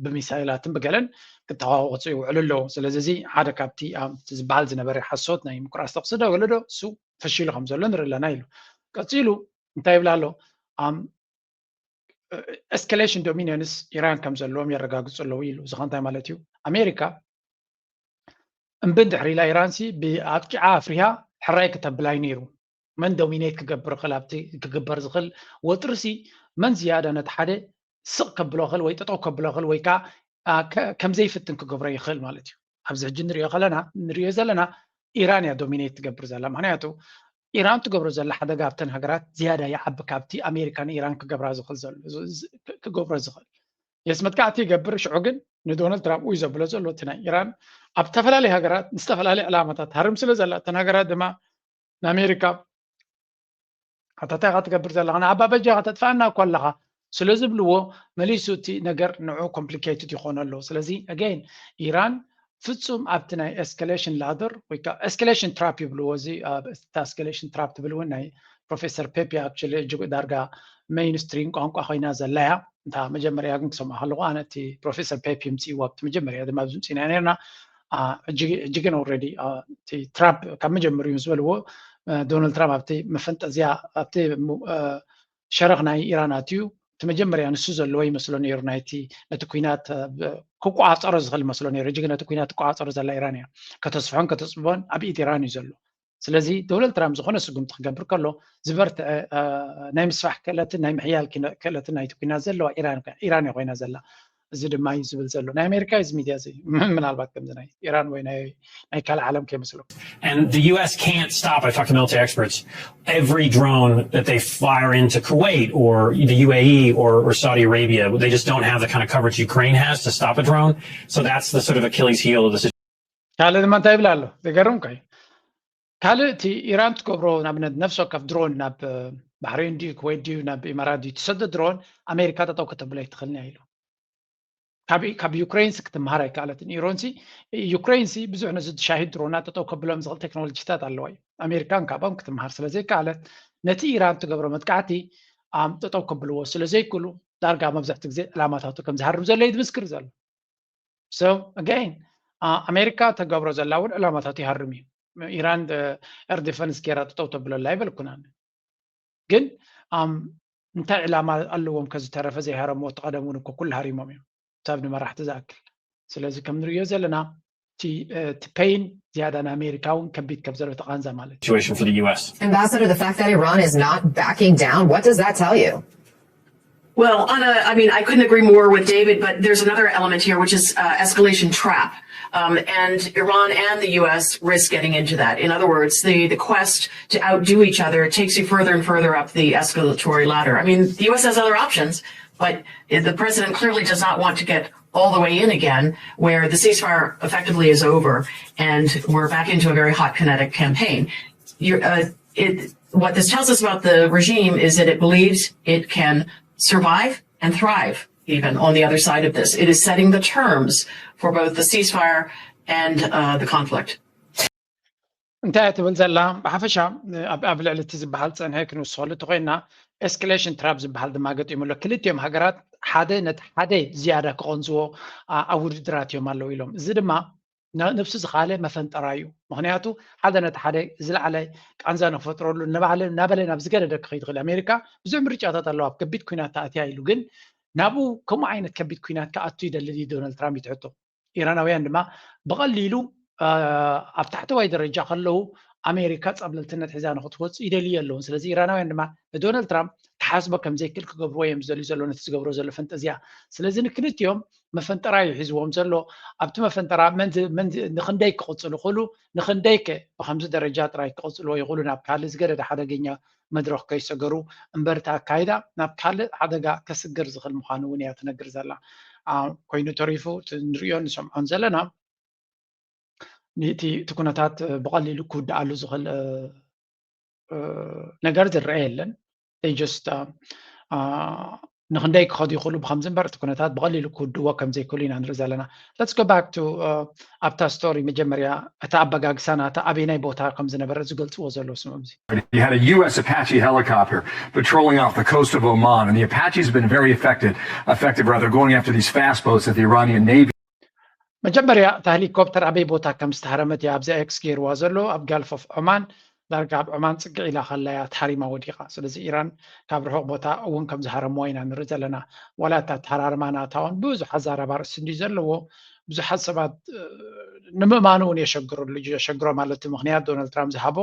ብሚሳይላትን ብገለን ክተኻኸሱ ይውዕሉ ኣለዉ። ስለዚ እዚ ሓደ ካብቲ ዝበሃል ዝነበረ ሓሶት ናይ ምቁራፅ ተኩሲ ዶ ገለ ዶ እሱ ፈሺሉ ከም ዘሎ ንርኢ ኣለና ኢሉ። ቀፂሉ እንታይ ይብል ኣሎ? Escalation dominance ኢራን ከም ዘለዎም የረጋግፁ ኣለዉ ኢሉ። እዚ ከ እንታይ ማለት እዩ? ኣሜሪካ እምቢ እንድሕር ኢላ ኢራንሲ ብኣጥቂዓ ኣፍሪሃ ሕራይ ክተብላ እዩ ነይሩ። መን ዶሚኔት ክገብር ይኽእል ኣብቲ ክግበር ዝኽእል ወጥርሲ መን ዝያዳ ነቲ ሓደ ስቕ ከብሎ ይኽእል ወይ ጠጠው ከብሎ ይኽእል ወይ ከዓ ከም ዘይፍትን ክገብሮ ይኽእል ማለት እዩ። ኣብዚ ሕጂ ንሪኦ ከለና ንሪኦ ዘለና ኢራን እያ ዶሚኔት ትገብር ዘላ። ምክንያቱ ኢራን ትገብሮ ዘላ ሓደጋ ኣብተን ሃገራት ዝያዳ ይዓቢ ካብቲ ኣሜሪካ ንኢራን ክገብራ ዝኽእል ዘሎ ክገብሮ ዝኽእል የስ መጥቃዕቲ ይገብር። ሽዑ ግን ንዶናልድ ትራምፕ እዩ ዘብሎ ዘሎ እቲ ናይ ኢራን ኣብ ዝተፈላለዩ ሃገራት ንዝተፈላለየ ዕላማታት ሃርም ስለ ዘላ እተን ሃገራት ድማ ንኣሜሪካ ኣታ እንታይ ኢኻ ትገብር ዘለኻ ንኣባ በጃኻ ተጥፋኣና እኮ ኣለኻ ስለ ዝብልዎ መሊሱ እቲ ነገር ንዑ complicated ይኾን ኣሎ። ስለዚ again ኢራን ፍጹም ኣብቲ ናይ escalation ladder ወይ ከዓ escalation trap ይብልዎ እዚ escalation trap ትብል እውን ናይ ፕሮፌሰር ፔፒ actually እጅግ ዳርጋ mainstream ቋንቋ ኮይና ዘላ እያ። እንታ መጀመርያ ግን ክሰምዖ ከለኹ ኣነ እቲ ፕሮፌሰር ፔፒ ምፅእዎ ኣብቲ መጀመርያ ድማ ኣብዚ ምፅእና ነርና ሕጂ ግን already trap ካብ መጀመሪኡ ዝበልዎ ዶናልድ ትራምፕ ኣብቲ መፈንጠዝያ ኣብቲ ሸረኽ ናይ ኢራን ኣትዩ እቲ መጀመርያ ንሱ ዘለዎ ይመስሎ ነይሩ፣ ናይቲ ነቲ ኩናት ክቋፀሮ ዝኽእል ይመስሎ ነይሩ። ሕጂ ግን ነቲ ኩናት ትቋፀሮ ዘላ ኢራን እያ። ከተስፍሖን ከተፅብቦን ኣብ ኢድ ኢራን እዩ ዘሎ። ስለዚ ዶናልድ ትራምፕ ዝኾነ ስጉምቲ ክገብር ከሎ ዝበርትዐ ናይ ምስፋሕ ክእለትን ናይ ምሕያል ክእለትን ናይቲ ኩናት ዘለዋ ኢራን እያ ኮይና ዘላ። እዚ ድማ እዩ ዝብል ዘሎ ናይ ኣሜሪካ እዚ ሚድያ እዚ ምናልባት ከምዚ ናይ ኢራን ወይ ናይ ካልእ ዓለም ከይመስሎ። And the U S can't stop, I talked to military experts, every drone that they fire into Kuwait or the U A E or, or Saudi Arabia. They just don't have the kind of coverage Ukraine has to stop a drone. So that's the sort of Achilles heel of the situation. ካልእ ድማ እንታይ ይብል ኣሎ? ዝገርም እኮ እዩ። ካልእ እቲ ኢራን ትገብሮ ንኣብነት ነፍሲ ወከፍ ድሮን ናብ ባሕሬን ድዩ ክወይት ድዩ ናብ ኢማራት ድዩ ትሰዶ ድሮን ኣሜሪካ ጠጠው ከተብሎ ኣይትኽእልን እያ ኢሉ። ካብ ዩክሬንስ ክትምሃር ኣይከኣለትን። ኢሮንሲ ዩክሬንሲ ብዙሕ ነዚ ሻሂድ ድሮና ጠጠው ከብሎም ዝኽእል ቴክኖሎጂታት ኣለዋ እዩ። ኣሜሪካን ካብኦም ክትምሃር ስለ ዘይከኣለት ነቲ ኢራን ትገብሮ መጥቃዕቲ ኣም ጠጠው ከብልዎ ስለ ዘይክእሉ ዳርጋ መብዛሕትኡ ግዜ ዕላማታቱ ከም ዝሃርም ዘሎ እዩ ዝምስክር ዘሎ። So again ኣሜሪካ ተገብሮ ዘላ እውን ዕላማታቱ ይሃርም እዩ። ኢራን ኤር ዲፈንስ ጌራ ጠጠው ተብለላ ኣይበልኩን ኣነ። ግን ኣም እንታይ ዕላማ ኣለዎም ከዝተረፈ ዘይሃረምዎ ተቐደም እውን እኮ ኩሉ ሃሪሞም እዮም። ክሳብ ንመራሕቲ ዝኣክል። ስለዚ ከም ንሪኦ ዘለና እቲ ፔይን ዝያዳ ንኣሜሪካ እውን ከቢድ ከም ዘሎ ተቓንዛ ማለት እዩ። Situation for the U S. Ambassador, the fact that Iran is not backing down, what does that tell you? Well, on a, I mean, I couldn't agree more with David, but there's another element here, which is uh, escalation trap. Um, and Iran and the U S risk getting into that. In other words, the, the quest to outdo each other takes you further and further up the escalatory ladder. I mean, the U S has other options, but the president clearly does not want to get all the way in again, where the ceasefire effectively is over and we're back into a very hot kinetic campaign. You're, uh, it, what this tells us about the regime is that it believes it can survive and thrive even on the other side of this. It is setting the terms for both the ceasefire and uh, the conflict. እንታይ ትብል ዘላ ብሓፈሻ ኣብ ልዕሊ እቲ ዝበሃል ፀንሐ ክንውስኸሉ ተኮይና ኤስክሌሽን ትራፕ ዝበሃል ድማ ገጢሙ ኣሎ። ክልቲኦም ሃገራት ሓደ ነቲ ሓደ ዝያዳ ክቐንዝዎ ኣብ ውድድራት እዮም ኣለዉ ኢሎም። እዚ ድማ ነብሱ ዝኻለ መፈንጠራ እዩ። ምክንያቱ ሓደ ነቲ ሓደ ዝለዓለ ቃንዛ ንክፈጥረሉ እናበለ ናብ ዝገደደ ክኸይድ ይኽእል። ኣሜሪካ ብዙሕ ምርጫታት ኣለዋ። ኣብ ከቢድ ኩናት ተኣትያ ኢሉ ግን ናብኡ ከምኡ ዓይነት ከቢድ ኩናት ክኣቱ ይደሊ ድዩ ዶናልድ ትራምፕ እዩ ትሕቶ። ኢራናውያን ድማ ብቐሊሉ ኣብ ታሕተዋይ ደረጃ ከለዉ ኣሜሪካ ጸብለልትነት ሒዛ ንክትወፅእ ይደልዩ ኣለውን። ስለዚ ኢራናውያን ድማ ንዶናልድ ትራምፕ ክሓስቦ ከም ዘይክእል ክገብርዎ እዮም ዝደልዩ ዘሎ ነቲ ዝገብሮ ዘሎ ፈንጠዝያ። ስለዚ ንክልቲኦም መፈንጠራ እዩ ሒዝዎም ዘሎ። ኣብቲ መፈንጠራ ንክንደይ ክቕፅሉ ይኽእሉ፣ ንክንደይ ከ ብከምዚ ደረጃ ጥራይ ክቕፅልዎ ይኽእሉ ናብ ካልእ ዝገደደ ሓደገኛ መድረኽ ከይሰገሩ እምበር እቲ ኣካይዳ ናብ ካልእ ሓደጋ ከስግር ዝኽእል ምዃኑ እውን እያ ትነግር ዘላ። ኮይኑ ተሪፉ ንሪኦን ንሰምዖን ዘለና እቲ ኩነታት ብቐሊሉ ክውድኣሉ ዝኽእል ነገር ዝረአ የለን። ጀስት ንክንደይ ክኸዱ ይኽእሉ ብከምዚ እምበር እቲ ኩነታት ብቐሊሉ ክውድዎ ከም ዘይክእሉ ኢና ንርኢ ዘለና። Let's go back to ኣብታ ስቶሪ መጀመርያ እቲ ኣበጋግሳ ናታ ኣበይናይ ቦታ ከም ዝነበረ ዝገልፅዎ ዘለዉ ስምዑ። You had a U S Apache helicopter patrolling off the coast of Oman, and the Apache's been very effective, effective rather, going after these fast boats that the Iranian Navy መጀመርያ እታ ሄሊኮፕተር ኣበይ ቦታ ከም ዝተሃረመት እያ ኣብዛ ኤክስ ገይርዋ ዘሎ ኣብ ጋልፍ ኦፍ ኦማን ዳርጋ ኣብ ዑማን ፅግዕ ኢላ ከላ እያ ተሃሪማ ወዲቓ። ስለዚ ኢራን ካብ ርሑቕ ቦታ እውን ከም ዝሃረምዋ ኢና ንርኢ ዘለና። ዋላ እታ ኣተሃራርማ ናታ እውን ብዙሕ ኣዛራቢ ኣርእስቲ እንድዩ ዘለዎ። ብዙሓት ሰባት ንምእማኑ እውን የሸግረሉ የሸግሮም ኣሎ። እቲ ምክንያት ዶናልድ ትራምፕ ዝሃቦ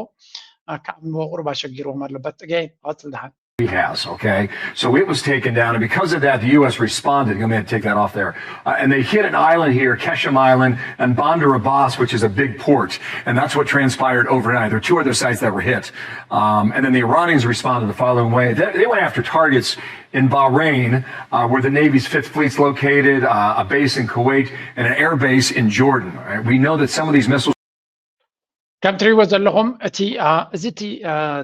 ክኣምንዎ ቁሩብ ኣሸጊርዎም ኣሎ። But again ክቐፅል ደሓን። He has, okay? So it was taken down, and because of that, the U S responded. Let me take that off there. Uh, and they hit an island here, Keshem Island, and Bandar Abbas, which is a big port. And that's what transpired overnight. There were two other sites that were hit. Um, and then the Iranians responded the following way. They, they went after targets in Bahrain, uh, where the Navy's Fifth Fleet's located, uh, a base in Kuwait, and an air base in Jordan. Right? We know that some of these missiles ከም ትሪእዎ ዘለኹም እቲ እዚ እቲ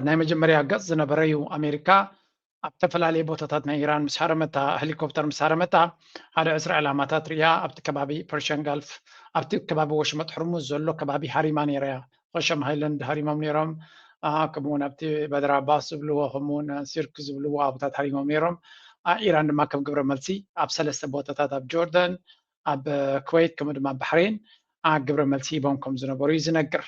ናይ መጀመርያ ገፅ ዝነበረ እዩ። ኣሜሪካ ኣብ ዝተፈላለየ ቦታታት ናይ ኢራን ምስ ሃረመታ፣ ሄሊኮፕተር ምስ ሃረመታ ሓደ ዕስራ ዕላማታት ሪኣ ኣብቲ ከባቢ ፐርሽያን ጋልፍ ኣብቲ ከባቢ ወሽመጥ ሕርሙዝ ዘሎ ከባቢ ሃሪማ ነይራ እያ። ኸሸም ሃይለንድ ሃሪሞም ነይሮም። ከምኡውን ኣብቲ በድር ኣባስ ዝብልዎ ከምኡውን ሲርክ ዝብልዎ ኣብታት ሃሪሞም ነይሮም። ኢራን ድማ ከም ግብረ መልሲ ኣብ ሰለስተ ቦታታት ኣብ ጆርደን፣ ኣብ ኩዌት ከምኡ ድማ ባሕሬን ግብረ መልሲ ሂቦም ከም ዝነበሩ እዩ ዝነግር።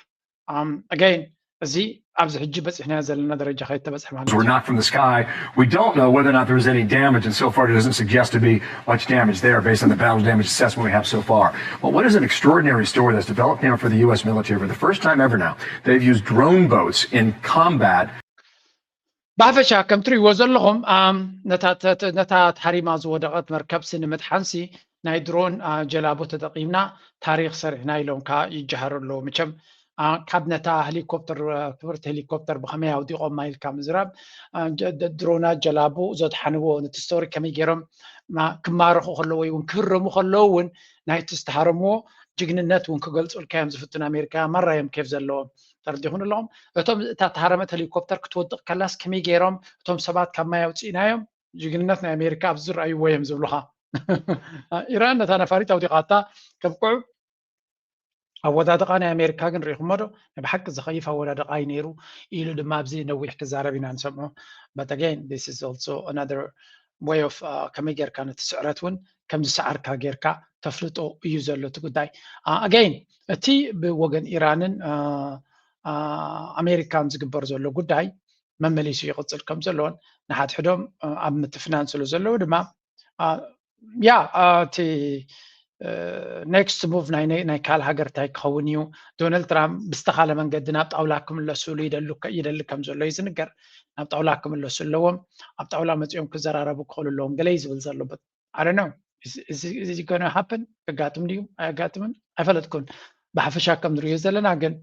ኣገይን እዚ ኣብዚ ሕጂ በፂሕናዮ ዘለና ደረጃ ከይተበፅሐ ማለት እዩ። Were knocked from the sky. We don't know whether or not there was any damage, and so far it doesn't suggest to be much damage there based on the battle damage assessment we have so far. But what is an extraordinary story that's developed now for the U S military for the first time ever now? They've used drone boats in combat. ብሓፈሻ ከም ትርእይዎ ዘለኹም ነታ ተሃሪማ ዝወደቐት መርከብሲ ንምድሓንሲ ናይ ድሮን ጀላቡ ተጠቒምና ታሪኽ ሰሪሕና ኢሎም ከዓ ይጀሃሩ ኣለዉ። መቸም ካብ ነታ ሄሊኮፕተር ክብርቲ ሄሊኮፕተር ብኸመይ ኣውዲቖማ ኢልካ ምዝራብ ድሮናት ጀላቡ ዘድሓንዎ ነቲ ስቶሪ ከመይ ገይሮም ክማረኹ ከለዉ ወይ እውን ክህረሙ ከለዉ እውን ናይቲ ዝተሃረምዎ ጅግንነት እውን ክገልፁልካ እዮም ዝፍትኑ ኣሜሪካውያን ማራ እዮም ኬፍ ዘለዎም። ተረዲኹን ኣለኹም እቶም እታ ተሃረመት ሄሊኮፕተር ክትወድቕ ከላስ ከመይ ገይሮም እቶም ሰባት ካብ ማይ ኣውፅእናዮም ጅግንነት ናይ ኣሜሪካ ኣብዚ ዝረኣይዎ እዮም ዝብሉኻ። ኢራን ነታ ነፋሪት ኣውዲቓታ ከብቅዑ ኣወዳድቓ ናይ ኣሜሪካ ግን ርኢኹሞ ዶ ናይ ብሓቂ ዝኸይፍ ኣወዳድቓ እዩ ነይሩ ኢሉ ድማ ኣብዚ ነዊሕ ክዛረብ ኢና ንሰምዖ። But again this is also another way of ከመይ ጌርካ ነቲ ስዕረት እውን ከም ዝሰዓርካ ጌርካ ተፍልጦ እዩ ዘሎ እቲ ጉዳይ። Again እቲ ብወገን ኢራንን ኣሜሪካን ዝግበር ዘሎ ጉዳይ መመሊሱ ይቕፅል ከም ዘሎን ንሓድሕዶም ኣብ ምትፍናን ስለ ዘለዉ ድማ ያ እቲ next move ናይ ካልእ ሃገር እንታይ ክኸውን እዩ? ዶናልድ ትራምፕ ብዝተኻለ መንገዲ ናብ ጣውላ ክምለስሉ ይደሊ ከም ዘሎ እዩ ዝንገር። ናብ ጣውላ ክምለሱ ኣለዎም። ኣብ ጣውላ መፂኦም ክዘራረቡ ክኽእሉ ኣለዎም ገለ እዩ ዝብል ዘሎ። I don't know is it gonna happen? ከጋጥም ድዩ ኣየጋጥምን ኣይፈለጥኩን። ብሓፈሻ ከም ንሪኦ ዘለና ግን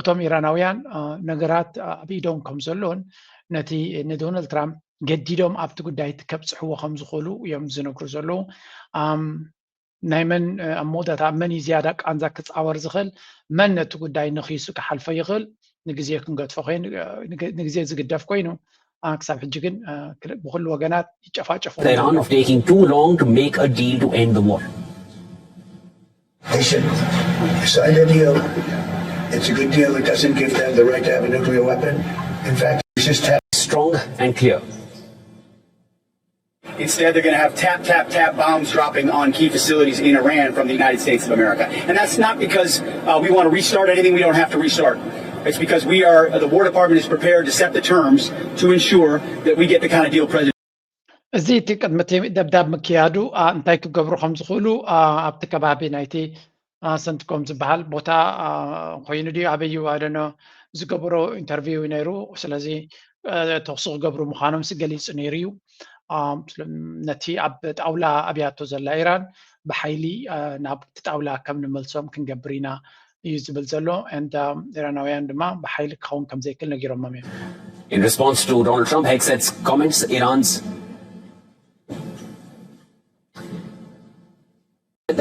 እቶም ኢራናውያን ነገራት ኣብ ኢዶም ከም ዘሎን ነቲ ንዶናልድ ትራምፕ ገዲዶም ኣብቲ ጉዳይ ከብፅሕዎ ከም ዝኽእሉ እዮም ዝነግሩ ዘለዉ። ናይ መን ኣብ መወዳእታ መን እዩ ዝያዳ ቃንዛ ክፃወር ዝኽእል መን ነቲ ጉዳይ ነኺሱ ክሓልፎ ይኽእል ንግዜ ክንገድፎ ኮይኑ ንግዜ ዝግደፍ ኮይኑ ክሳብ ሕጂ ግን ብኩሉ ወገናት ይጨፋጨፉ Tehran of taking too long to make a deal to end the war. They should sign a deal. It's a good deal. It doesn't give them the right to have a nuclear weapon. In fact, it's just strong and clear. Instead, they're going to have tap, tap, tap bombs dropping on key facilities in Iran from the United States of America. And that's not because uh, we want to restart anything we don't have to restart. It's because we are, the War Department is prepared to set the terms to ensure that we get the kind of deal President. እዚ እቲ ቅድሚ እቲ ደብዳብ ምክያዱ እንታይ ክገብሩ ከም ዝኽእሉ ኣብቲ ከባቢ ናይቲ ሰንትኮም ዝበሃል ቦታ ኮይኑ ድዩ ኣበዩ ኣደኖ ዝገበሮ ኢንተርቪው ነይሩ። ስለዚ ተኽሲ ክገብሩ ምዃኖም ሲ ገሊጹ ነይሩ እዩ። ነቲ ኣብ ጣውላ ኣብያቶ ዘላ ኢራን ብሓይሊ ናብቲ ጣውላ ከም ንመልሶም ክንገብር ኢና እዩ ዝብል ዘሎ። And ኢራናውያን ድማ ብሓይሊ ክኸውን ከም ዘይክእል ነጊሮሞም እዮም። In response to Donald Trump, Hegseth's comments, Iran's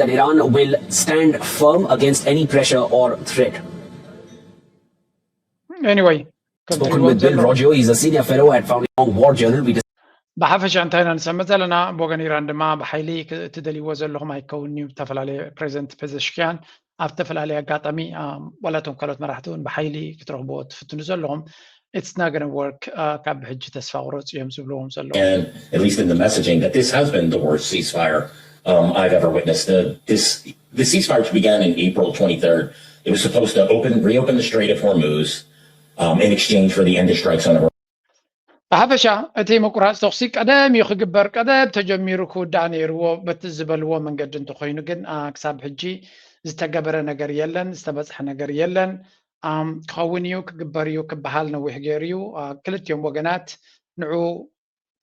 that Iran will stand firm against any pressure or threat. Anyway, Spoken with Bill Roggio, he's a senior fellow at Founding War Journal. We ብሓፈሻ እንታይ ኢና ንሰምዕ ዘለና ብወገን ኢራን ድማ ብሓይሊ ትደልይዎ ዘለኹም ኣይከውን እዩ። ዝተፈላለየ ፕሬዚደንት ፔዘሽኪያን ኣብ ዝተፈላለየ ኣጋጣሚ ዋላቶም ካልኦት መራሕቲ እውን ብሓይሊ ክትረኽብዎ ትፍትኑ ዘለኹም it's not gonna work ካብ ሕጂ ተስፋ ቁረፁ እዮም ዝብልዎም ዘለዉ። And at least in the messaging, that this has been the worst ceasefire um, I've ever witnessed. The, this, the ceasefire, which began in April twenty-third, it was supposed to open, reopen the Strait of Hormuz um, in exchange for the end of strikes on Iran. ብሓፈሻ እቲ ምቁራፅ ተኹሲ ቀደም እዩ ክግበር ቀደም ተጀሚሩ ክውዳእ ነይርዎ በቲ ዝበልዎ መንገዲ እንተኮይኑ ግን ክሳብ ሕጂ ዝተገበረ ነገር የለን ዝተበፅሐ ነገር የለን። ክኸውን እዩ ክግበር እዩ ክበሃል ነዊሕ ገይሩ እዩ። ክልቲኦም ወገናት ንዑ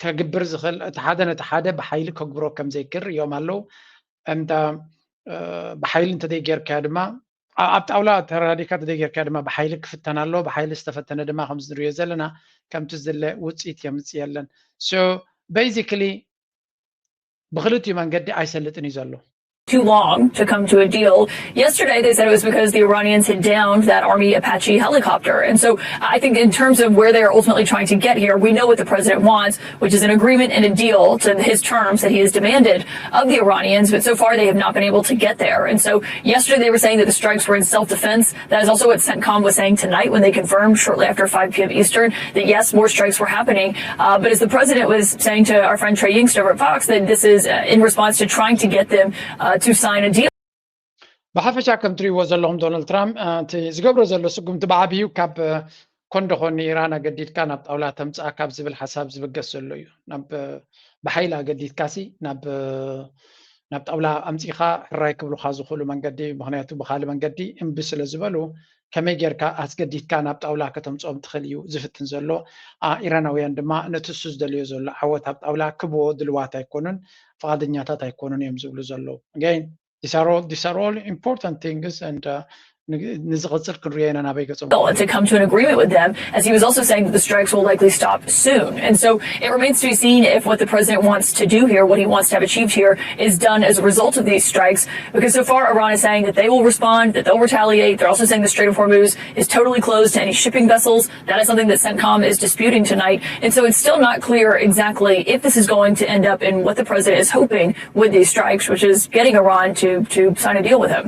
ከግብር ዝኽእል እቲ ሓደ ነቲ ሓደ ብሓይሊ ከግብሮ ከም ዘይክእል ርእዮም ኣለዉ። እንተ ብሓይሊ እንተዘይጌርካዮ ድማ ኣብ ጣውላ ተረዳዲካ እንተዘይጌርካዮ ድማ ብሓይሊ ክፍተን ኣለዎ። ብሓይሊ ዝተፈተነ ድማ ከምዚ ንሪኦ ዘለና ከምቲ ዝድለ ውፅኢት የምፅእ የለን። So basically ብክልቲኡ መንገዲ ኣይሰልጥን እዩ ዘሎ። too long to come to a deal. Yesterday, they said it was because the Iranians had downed that Army Apache helicopter. And so I think, in terms of where they are ultimately trying to get here, we know what the president wants, which is an agreement and a deal to his terms that he has demanded of the Iranians. But so far, they have not been able to get there. And so yesterday, they were saying that the strikes were in self defense. That is also what CENTCOM was saying tonight when they confirmed shortly after five p.m. Eastern that yes, more strikes were happening. Uh, but as the president was saying to our friend Trey Yingst over at Fox, that this is uh, in response to trying to get them uh, to sign a deal. ብሓፈሻ ከም ትሪእዎ ዘለኹም ዶናልድ ትራምፕ እቲ ዝገብሮ ዘሎ ስጉምቲ ብዓብዩ ካብ ኮን ደኾን ንኢራን ኣገዲድካ ናብ ጣውላ ተምፅኣ ካብ ዝብል ሓሳብ ዝብገስ ዘሎ እዩ። ናብ ብሓይሊ ኣገዲድካሲ ናብ ናብ ጣውላ ኣምፂኻ ሕራይ ክብሉኻ ዝኽእሉ መንገዲ፣ ምክንያቱ ብካልእ መንገዲ እምቢ ስለ ዝበሉ ከመይ ጌርካ ኣስገዲድካ ናብ ጣውላ ከተምፅኦም ትኽእል እዩ ዝፍትን ዘሎ። ኢራናውያን ድማ ነቲ እሱ ዝደልዮ ዘሎ ዓወት ኣብ ጣውላ ክብዎ ድልዋት ኣይኮኑን፣ ፍቓደኛታት ኣይኮኑን እዮም ዝብሉ ዘለዉ። Again, these are all important things and ንዝቕፅል ክንሪኦ ኢና ናበይ ገጾም to come to an agreement with them, as he was also saying that the strikes will likely stop soon. And so it remains to be seen if what the president wants to do here, what he wants to have achieved here, is done as a result of these strikes. Because so far, Iran is saying that they will respond, that they'll retaliate. They're also saying the Strait of Hormuz is totally closed to any shipping vessels. That is something that CENTCOM is disputing tonight. And so it's still not clear exactly if this is going to end up in what the president is hoping with these strikes, which is getting Iran to, to sign a deal with him.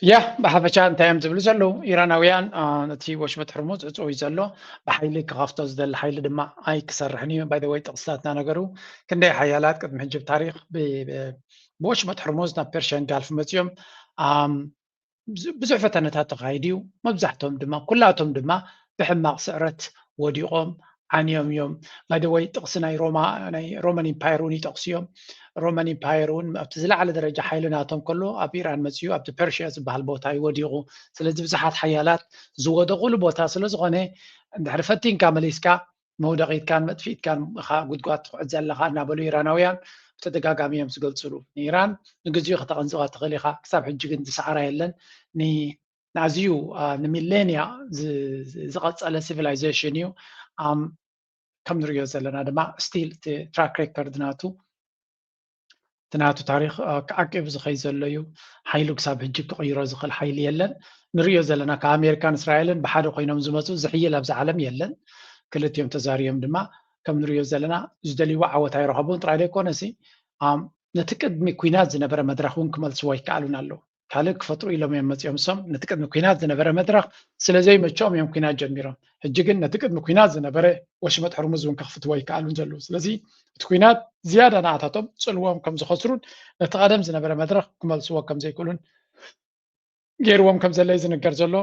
ያ ብሓፈሻ እንታይ እዮም ዝብሉ ዘለዉ ኢራናውያን? ነቲ ወሽመጥ ሕርሙዝ ዕፅው እዩ ዘሎ፣ ብሓይሊ ክኸፍቶ ዝደሊ ሓይሊ ድማ ኣይክሰርሕን እዩ። ባይ ወይ ጥቕስታትና ነገሩ ክንደይ ሓያላት ቅድሚ ሕጂ ብታሪክ ብወሽመጥ ሕርሙዝ ናብ ፐርሽያን ጋልፍ መፅዮም ብዙሕ ፈተነታት ተካይዱ እዩ። መብዛሕቶም ድማ ኩላቶም ድማ ብሕማቕ ስዕረት ወዲቖም ዓንዮም እዮም። ባይ ወይ ጥቕሲ ናይ ሮማ ናይ ሮማን ኢምፓየር እውን ይጠቕሱ እዮም። ሮማን ኢምፓየር እውን ኣብቲ ዝለዓለ ደረጃ ሓይሊ ናቶም ከሎ ኣብ ኢራን መፅዩ ኣብቲ ፐርሽያ ዝበሃል ቦታ እዩ ወዲቑ። ስለዚ ብዙሓት ሓያላት ዝወደቑሉ ቦታ ስለ ዝኾነ እንድሕሪ ፈቲንካ መሊስካ መውደቒትካን መጥፊኢትካን ኢኻ ጉድጓድ ትኹዕት ዘለኻ እናበሉ ኢራናውያን ብተደጋጋሚ እዮም ዝገልፅሉ። ንኢራን ንግዚኡ ከተቐንዝዋ ትኽእል ኢኻ። ክሳብ ሕጂ ግን ዝሰዓራ የለን። ንኣዝዩ ንሚሌንያ ዝቐፀለ ሲቪላይዜሽን እዩ። ከም ንሪኦ ዘለና ድማ ስቲል እቲ ትራክ ሬከርድ ናቱ እቲ ናቱ ታሪክ ክዓቂቡ ዝኸይ ዘሎ እዩ። ሓይሉ ክሳብ ሕጂ ክቕይሮ ዝኽእል ሓይሊ የለን። ንሪኦ ዘለና ካብ ኣሜሪካን እስራኤልን ብሓደ ኮይኖም ዝመፁ ዝሕይል ኣብዚ ዓለም የለን። ክልቲኦም ተዛሪዮም ድማ ከም ንሪኦ ዘለና ዝደልይዎ ዓወት ኣይረኸቡን ጥራይ ዘይኮነሲ ነቲ ቅድሚ ኩናት ዝነበረ መድረኽ እውን ክመልስዎ ኣይከኣሉን ኣለዉ። ካልእ ክፈጥሩ ኢሎም እዮም መፂኦም። እሶም ነቲ ቅድሚ ኩናት ዝነበረ መድረኽ ስለ ዘይመቸኦም እዮም ኩናት ጀሚሮም። ሕጂ ግን ነቲ ቅድሚ ኩናት ዝነበረ ወሽመጥ ሕርሙዝ እውን ከኽፍትዎ ኣይከኣሉን ዘለዉ። ስለዚ እቲ ኩናት ዝያዳ ንኣታቶም ፅልዎም ከም ዝኸስሩን ነቲ ቀደም ዝነበረ መድረኽ ክመልስዎ ከም ዘይክእሉን ገይርዎም ከም ዘለ እዩ ዝንገር ዘሎ።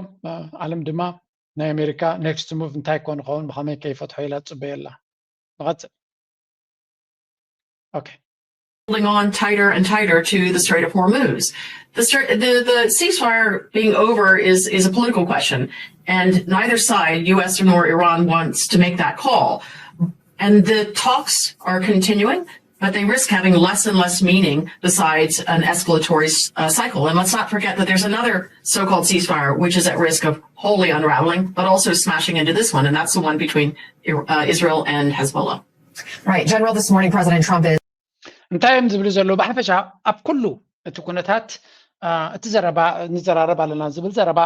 ዓለም ድማ ናይ ኣሜሪካ ኔክስት ሙቭ እንታይ ኮን ኸውን ብኸመይ ከይፈትሖ ኢላ ትፅበዮ ኣላ። ንቐፅል። Okay. Holding on tighter and tighter to the Strait of Hormuz. The, the, the ceasefire being over is, is a political question, and neither side, U S nor Iran, wants to make that call. And the talks are continuing, but they risk having less and less meaning besides an escalatory uh, cycle. And let's not forget that there's another so-called ceasefire, which is at risk of wholly unraveling, but also smashing into this one, and that's the one between uh, Israel and Hezbollah. Right, General, this morning President Trump is. እንታይ እዮም ዝብሉ ዘለዉ? ብሓፈሻ ኣብ ኩሉ እቲ ኩነታት እቲ ዘረባ ንዘራረብ ኣለና ዝብል ዘረባ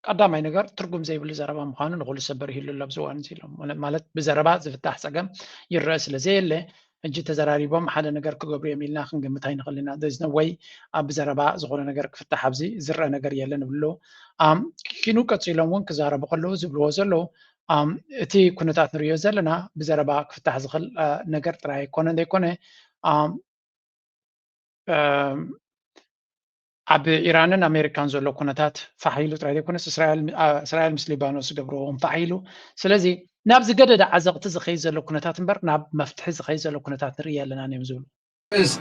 ቀዳማይ ነገር ትርጉም ዘይብሉ ዘረባ ምዃኑ ንኹሉ ሰብ በሪሂሉ ኣሎ። ኣብዚ እዋን እዚ ኢሎም ማለት ብዘረባ ዝፍታሕ ፀገም ይረአ ስለ ዘየለ ሕጂ ተዘራሪቦም ሓደ ነገር ክገብሩ እዮም ኢልና ክንግምት ኣይንኽእል ኢና። There's no way ብዘረባ ዝኾነ ነገር ክፍታሕ ኣብዚ ዝረአ ነገር የለን ይብሉ። ኪኑ ቀፂሎም እውን ክዛረቡ ከለዉ ዝብልዎ ዘለዉ እቲ ኩነታት ንሪኦ ዘለና ብዘረባ ክፍታሕ ዝኽእል ነገር ጥራይ ኣይኮነን ዘይኮነ ኣብ ኢራንን ኣሜሪካን ዘሎ ኩነታት ፋሕ ኢሉ ጥራይ ዘይኮነስ እስራኤል ምስ ሊባኖስ ዝገብርዎ እውን ፋሕ ኢሉ። ስለዚ ናብ ዝገደደ ዓዘቕቲ ዝኸይድ ዘሎ ኩነታት እምበር ናብ መፍትሒ ዝኸይድ ዘሎ ኩነታት ንርኢ ኣለናን እዮም ዝብሉ።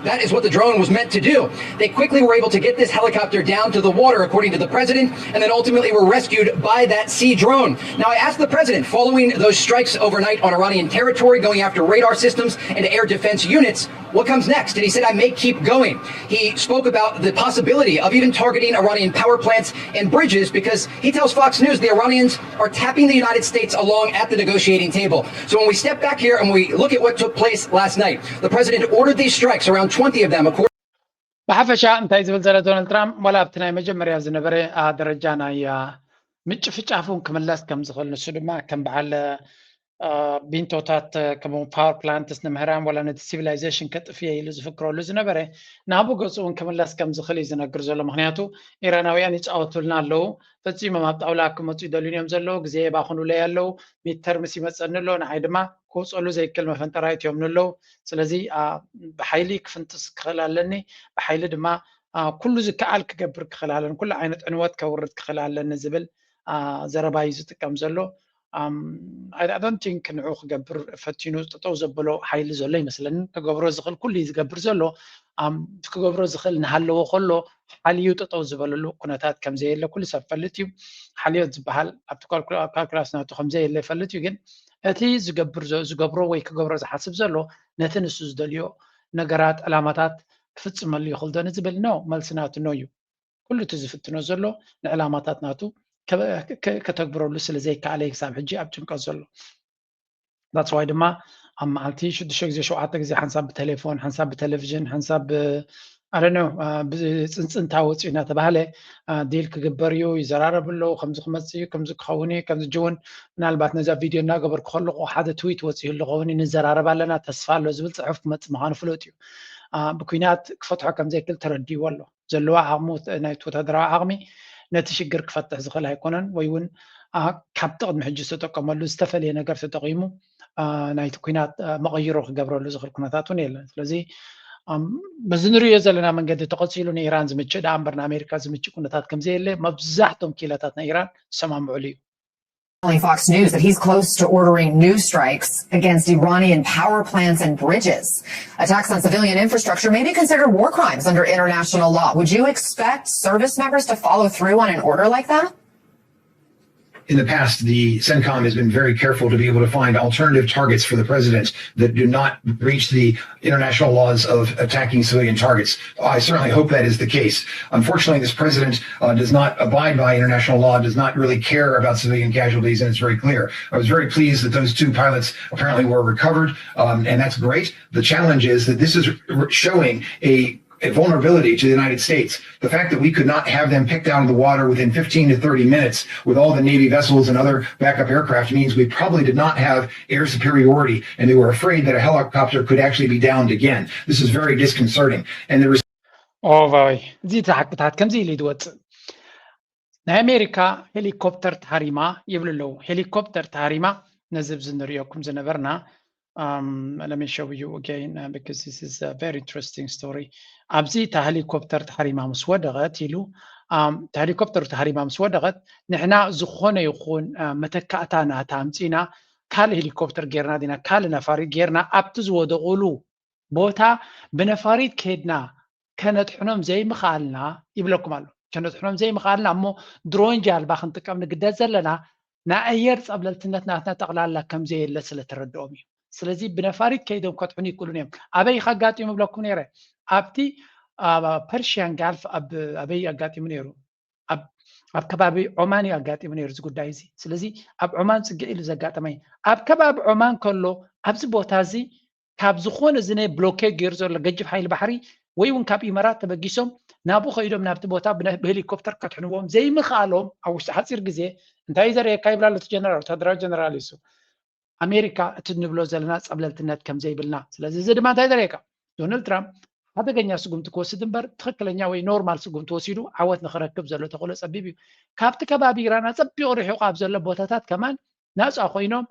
That is what the drone was meant to do. They quickly were able to get this helicopter down to the water, according to the president, and then ultimately were rescued by that sea drone. Now, I asked the president, following those strikes overnight on Iranian territory, going after radar systems and air defense units, what comes next? And he said, I may keep going. He spoke about the possibility of even targeting Iranian power plants and bridges because he tells Fox News the Iranians are tapping the United States along at the negotiating table. So when we step back here and we look at what took place last night, the president ordered these strikes, around twenty of them, according ብሓፈሻ እንታይ ዝብል ዘሎ ዶናልድ ትራምፕ ዋላ ኣብቲ ናይ መጀመርያ ዝነበረ ደረጃ ናይ ምጭፍጫፍ እውን ክምለስ ከም ዝኽእል ንሱ ድማ ከም በዓል ቢንቶታት ከምኡ ፓወር ፕላንትስ ንምህራም ዋላ ነቲ ሲቪላይዜሽን ከጥፍየ ኢሉ ዝፍክረሉ ዝነበረ ናብኡ ገፁ እውን ክምለስ ከም ዝኽእል እዩ ዝነግር ዘሎ። ምክንያቱ ኢራናውያን ይፃወቱልና ኣለዉ፣ ፈፂሞም ኣብ ጣውላ ክመፁ ይደልዩን እዮም ዘለዉ፣ ግዜ የባኽኑለይ ኣለዉ፣ ሚድተርምስ ይመፀኒ ኣሎ፣ ንዓይ ድማ ክውፀሉ ዘይክእል መፈንጠራ እትዮምኒ ኣለዉ። ስለዚ ብሓይሊ ክፍንጥስ ክኽእል ኣለኒ፣ ብሓይሊ ድማ ኩሉ ዝከኣል ክገብር ክኽእል ኣለኒ፣ ኩሉ ዓይነት ዕንወት ከውርድ ክኽእል ኣለኒ ዝብል ዘረባ እዩ ዝጥቀም ዘሎ። I don't think ንዑ ክገብር ፈቲኑ ጠጠው ዘበሎ ሓይሊ ዘሎ ይመስለኒ። ክገብሮ ዝኽእል ኩሉ እዩ ዝገብር ዘሎ። ክገብሮ ዝኽእል እናሃለዎ ከሎ ሓልዩ ጠጠው ዝበለሉ ኩነታት ከምዘየለ ኩሉ ሰብ ፈልጥ እዩ። ሓልዮት ዝበሃል ኣብቲ ካልኩላስ ናቱ ከምዘየለ ይፈልጥ እዩ። ግን እቲ ዝገብሮ ወይ ክገብሮ ዝሓስብ ዘሎ ነቲ ንሱ ዝደልዮ ነገራት ዕላማታት ክፍፅመሉ ይኽእል ዶ ንዝብል ነው መልሲ ናቱ ነው እዩ። ኩሉ እቲ ዝፍትኖ ዘሎ ንዕላማታት ናቱ ከተግብረሉ ስለ ዘይከኣለ ክሳብ ሕጂ ኣብ ጭንቀት ዘሎ። That's why ድማ ኣብ መዓልቲ ሽዱሽተ ግዜ ሸውዓተ ግዜ ሓንሳብ ብቴሌፎን ሓንሳብ ብቴሌቪዥን ሓንሳብ ኣደነ ብፅንፅንታ ወፂኡ እናተባሃለ ዲል ክግበር እዩ ይዘራረብ ኣለዉ። ከምዚ ክመፅእ እዩ ከምዚ ክኸውን እዩ ከምዚ ጅውን ምናልባት ነዛ ቪድዮ እናገበርኩ ከለኩ ሓደ ትዊት ወፂኡ ኣለኸውን ንዘራረብ ኣለና ተስፋ ኣሎ ዝብል ፅሑፍ ክመፅእ ምዃኑ ፍሉጥ እዩ። ብኩናት ክፈትሖ ከምዘይክል ተረዲዎ ኣሎ። ዘለዋ ዓቕሚ ናይቲ ወታደራዊ ዓቕሚ ነቲ ሽግር ክፈትሕ ዝኽእል ኣይኮነን ወይ እውን ካብቲ ቅድሚ ሕጂ ዝተጠቀመሉ ዝተፈለየ ነገር ተጠቂሙ ናይቲ ኩናት መቐይሮ ክገብረሉ ዝኽእል ኩነታት እውን የለን። ስለዚ በዚ ንሪኦ ዘለና መንገዲ ተቐፂሉ ንኢራን ዝምችእ ደኣ እምበር ንኣሜሪካ ዝምችእ ኩነታት ከምዘየለ መብዛሕቶም ክኢላታት ናይ ኢራን ዝሰማምዑሉ እዩ። Fox News that he's close to ordering new strikes against Iranian power plants and bridges. Attacks on civilian infrastructure may be considered war crimes under international law. Would you expect service members to follow through on an order like that? In the past, the CENTCOM has been very careful to be able to find alternative targets for the president that do not breach the international laws of attacking civilian targets. I certainly hope that is the case. Unfortunately, this president uh, does not abide by international law, does not really care about civilian casualties, and it's very clear. I was very pleased that those two pilots apparently were recovered, um, and that's great. The challenge is that this is showing a a vulnerability to the United States. The fact that we could not have them picked out of the water within fifteen to thirty minutes with all the Navy vessels and other backup aircraft means we probably did not have air superiority, and they were afraid that a helicopter could actually be downed again. This is very disconcerting. And there was ኦይ እዚ ሓቅታት ከምዚ ኢሉ ይወፅእ ናይ ኣሜሪካ ሄሊኮፕተር ተሃሪማ ይብሉ ኣለዉ። ሄሊኮፕተር ተሃሪማ ነዚ ብዚ ንሪኦኩም ዝነበርና um, let me show you again uh, because this is a very interesting story ኣብዚ እታ ሄሊኮፕተር ተሃሪማ ምስ ወደቐት ኢሉ እታ ሄሊኮፕተር ተሃሪማ ምስ ወደቐት ንሕና ዝኾነ ይኹን መተካእታ ናታ ኣምፂና ካልእ ሄሊኮፕተር ጌርና ዲና ካልእ ነፋሪት ጌርና ኣብቲ ዝወደቑሉ ቦታ ብነፋሪት ከድና ከነጥሕኖም ዘይምኽኣልና ይብለኩም ኣሎ። ከነጥሕኖም ዘይምኽኣልና እሞ ድሮን ጃልባ ክንጥቀም ንግደድ ዘለና ናይ ኣየር ፀብለልትነት ናትና ጠቕላላ ከምዘየለ ስለተረድኦም እዩ። ስለዚ ብነፋሪት ከይዶም ከጥሕኑ ይክእሉን እዮም። ኣበይ ከጋጢሙ ይብለኩም ነይረ? ኣብቲ ፐርሽያን ጋልፍ ኣበይ ኣጋጢሙ ነይሩ? ኣብ ከባቢ ዖማን እዩ ኣጋጢሙ ነይሩ እዚ ጉዳይ እዚ። ስለዚ ኣብ ዖማን ፅግዕ ኢሉ ዘጋጠመ እዩ። ኣብ ከባቢ ዖማን ከሎ ኣብዚ ቦታ እዚ ካብ ዝኾነ እዚ ናይ ብሎኬድ ገይሩ ዘሎ ገጅፍ ሓይሊ ባሕሪ ወይ እውን ካብ ኢመራት ተበጊሶም ናብኡ ከይዶም ናብቲ ቦታ ብሄሊኮፕተር ከድሕንዎም ዘይምኽኣሎም ኣብ ውሽጢ ሓፂር ግዜ እንታይ እዩ ዘርእየካ ይብላ ኣሎ እቲ ጀነራል፣ ወታደራዊ ጀነራል እዩ እሱ። ኣሜሪካ እቲ ንብሎ ዘለና ፀብለልትነት ከም ዘይብልና። ስለዚ እዚ ድማ እንታይ ዘርእየካ? ዶናልድ ትራምፕ ሓደገኛ ስጉምቲ ክወስድ እምበር ትኽክለኛ ወይ ኖርማል ስጉምቲ ወሲዱ ዓወት ንኽረክብ ዘሎ ተኽእሎ ፀቢብ እዩ። ካብቲ ከባቢ ኢራን ኣፀቢቑ ርሒቑ ኣብ ዘሎ ቦታታት ከማን ናፃ ኮይኖም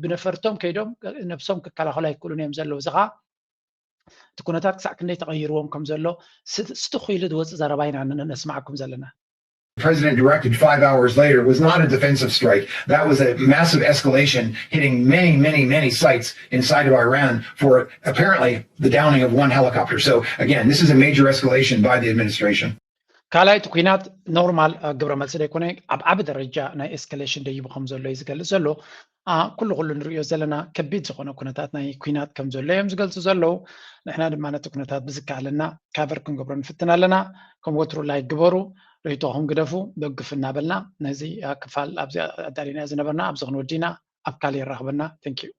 ብነፈርቶም ከይዶም ነብሶም ክከላኸሉ ኣይክእሉን እዮም ዘለዉ። እዚ ከዓ እቲ ኩነታት ክሳዕ ክንደይ ተቐይርዎም ከም ዘሎ ስትኽ ኢሉ ዝወፅእ ዘረባ ኢና ነስማዓኩም ዘለና። president directed five hours later was not a defensive strike. That was a massive escalation hitting many, many, many sites inside of Iran for apparently the downing of one helicopter. So again, this is a major escalation by the administration. ካልኣይቲ ኩናት ኖርማል ግብረ መልሲ ዘይኮነ ኣብ ዓቢ ደረጃ ናይ ኤስካሌሽን ደይቡ ከም ዘሎ እዩ ዝገልጽ ዘሎ። ኩሉ ኩሉ ንሪኦ ዘለና ከቢድ ዝኾነ ኩነታት ናይ ኩናት ከም ዘሎ እዮም ዝገልጹ ዘለዉ። ንሕና ድማ ነቲ ኩነታት ብዝከኣለና ካቨር ክንገብሮ ንፍትን ኣለና። ከም ወትሩ ላይክ ግበሩ፣ ርእይቶኹም ግደፉ፣ ደግፍ እናበልና ነዚ ክፋል ኣብዚ ኣዳሊና ዝነበርና ኣብዚ ክንወዲና ኣብ ካልእ የራኽበና። Thank you።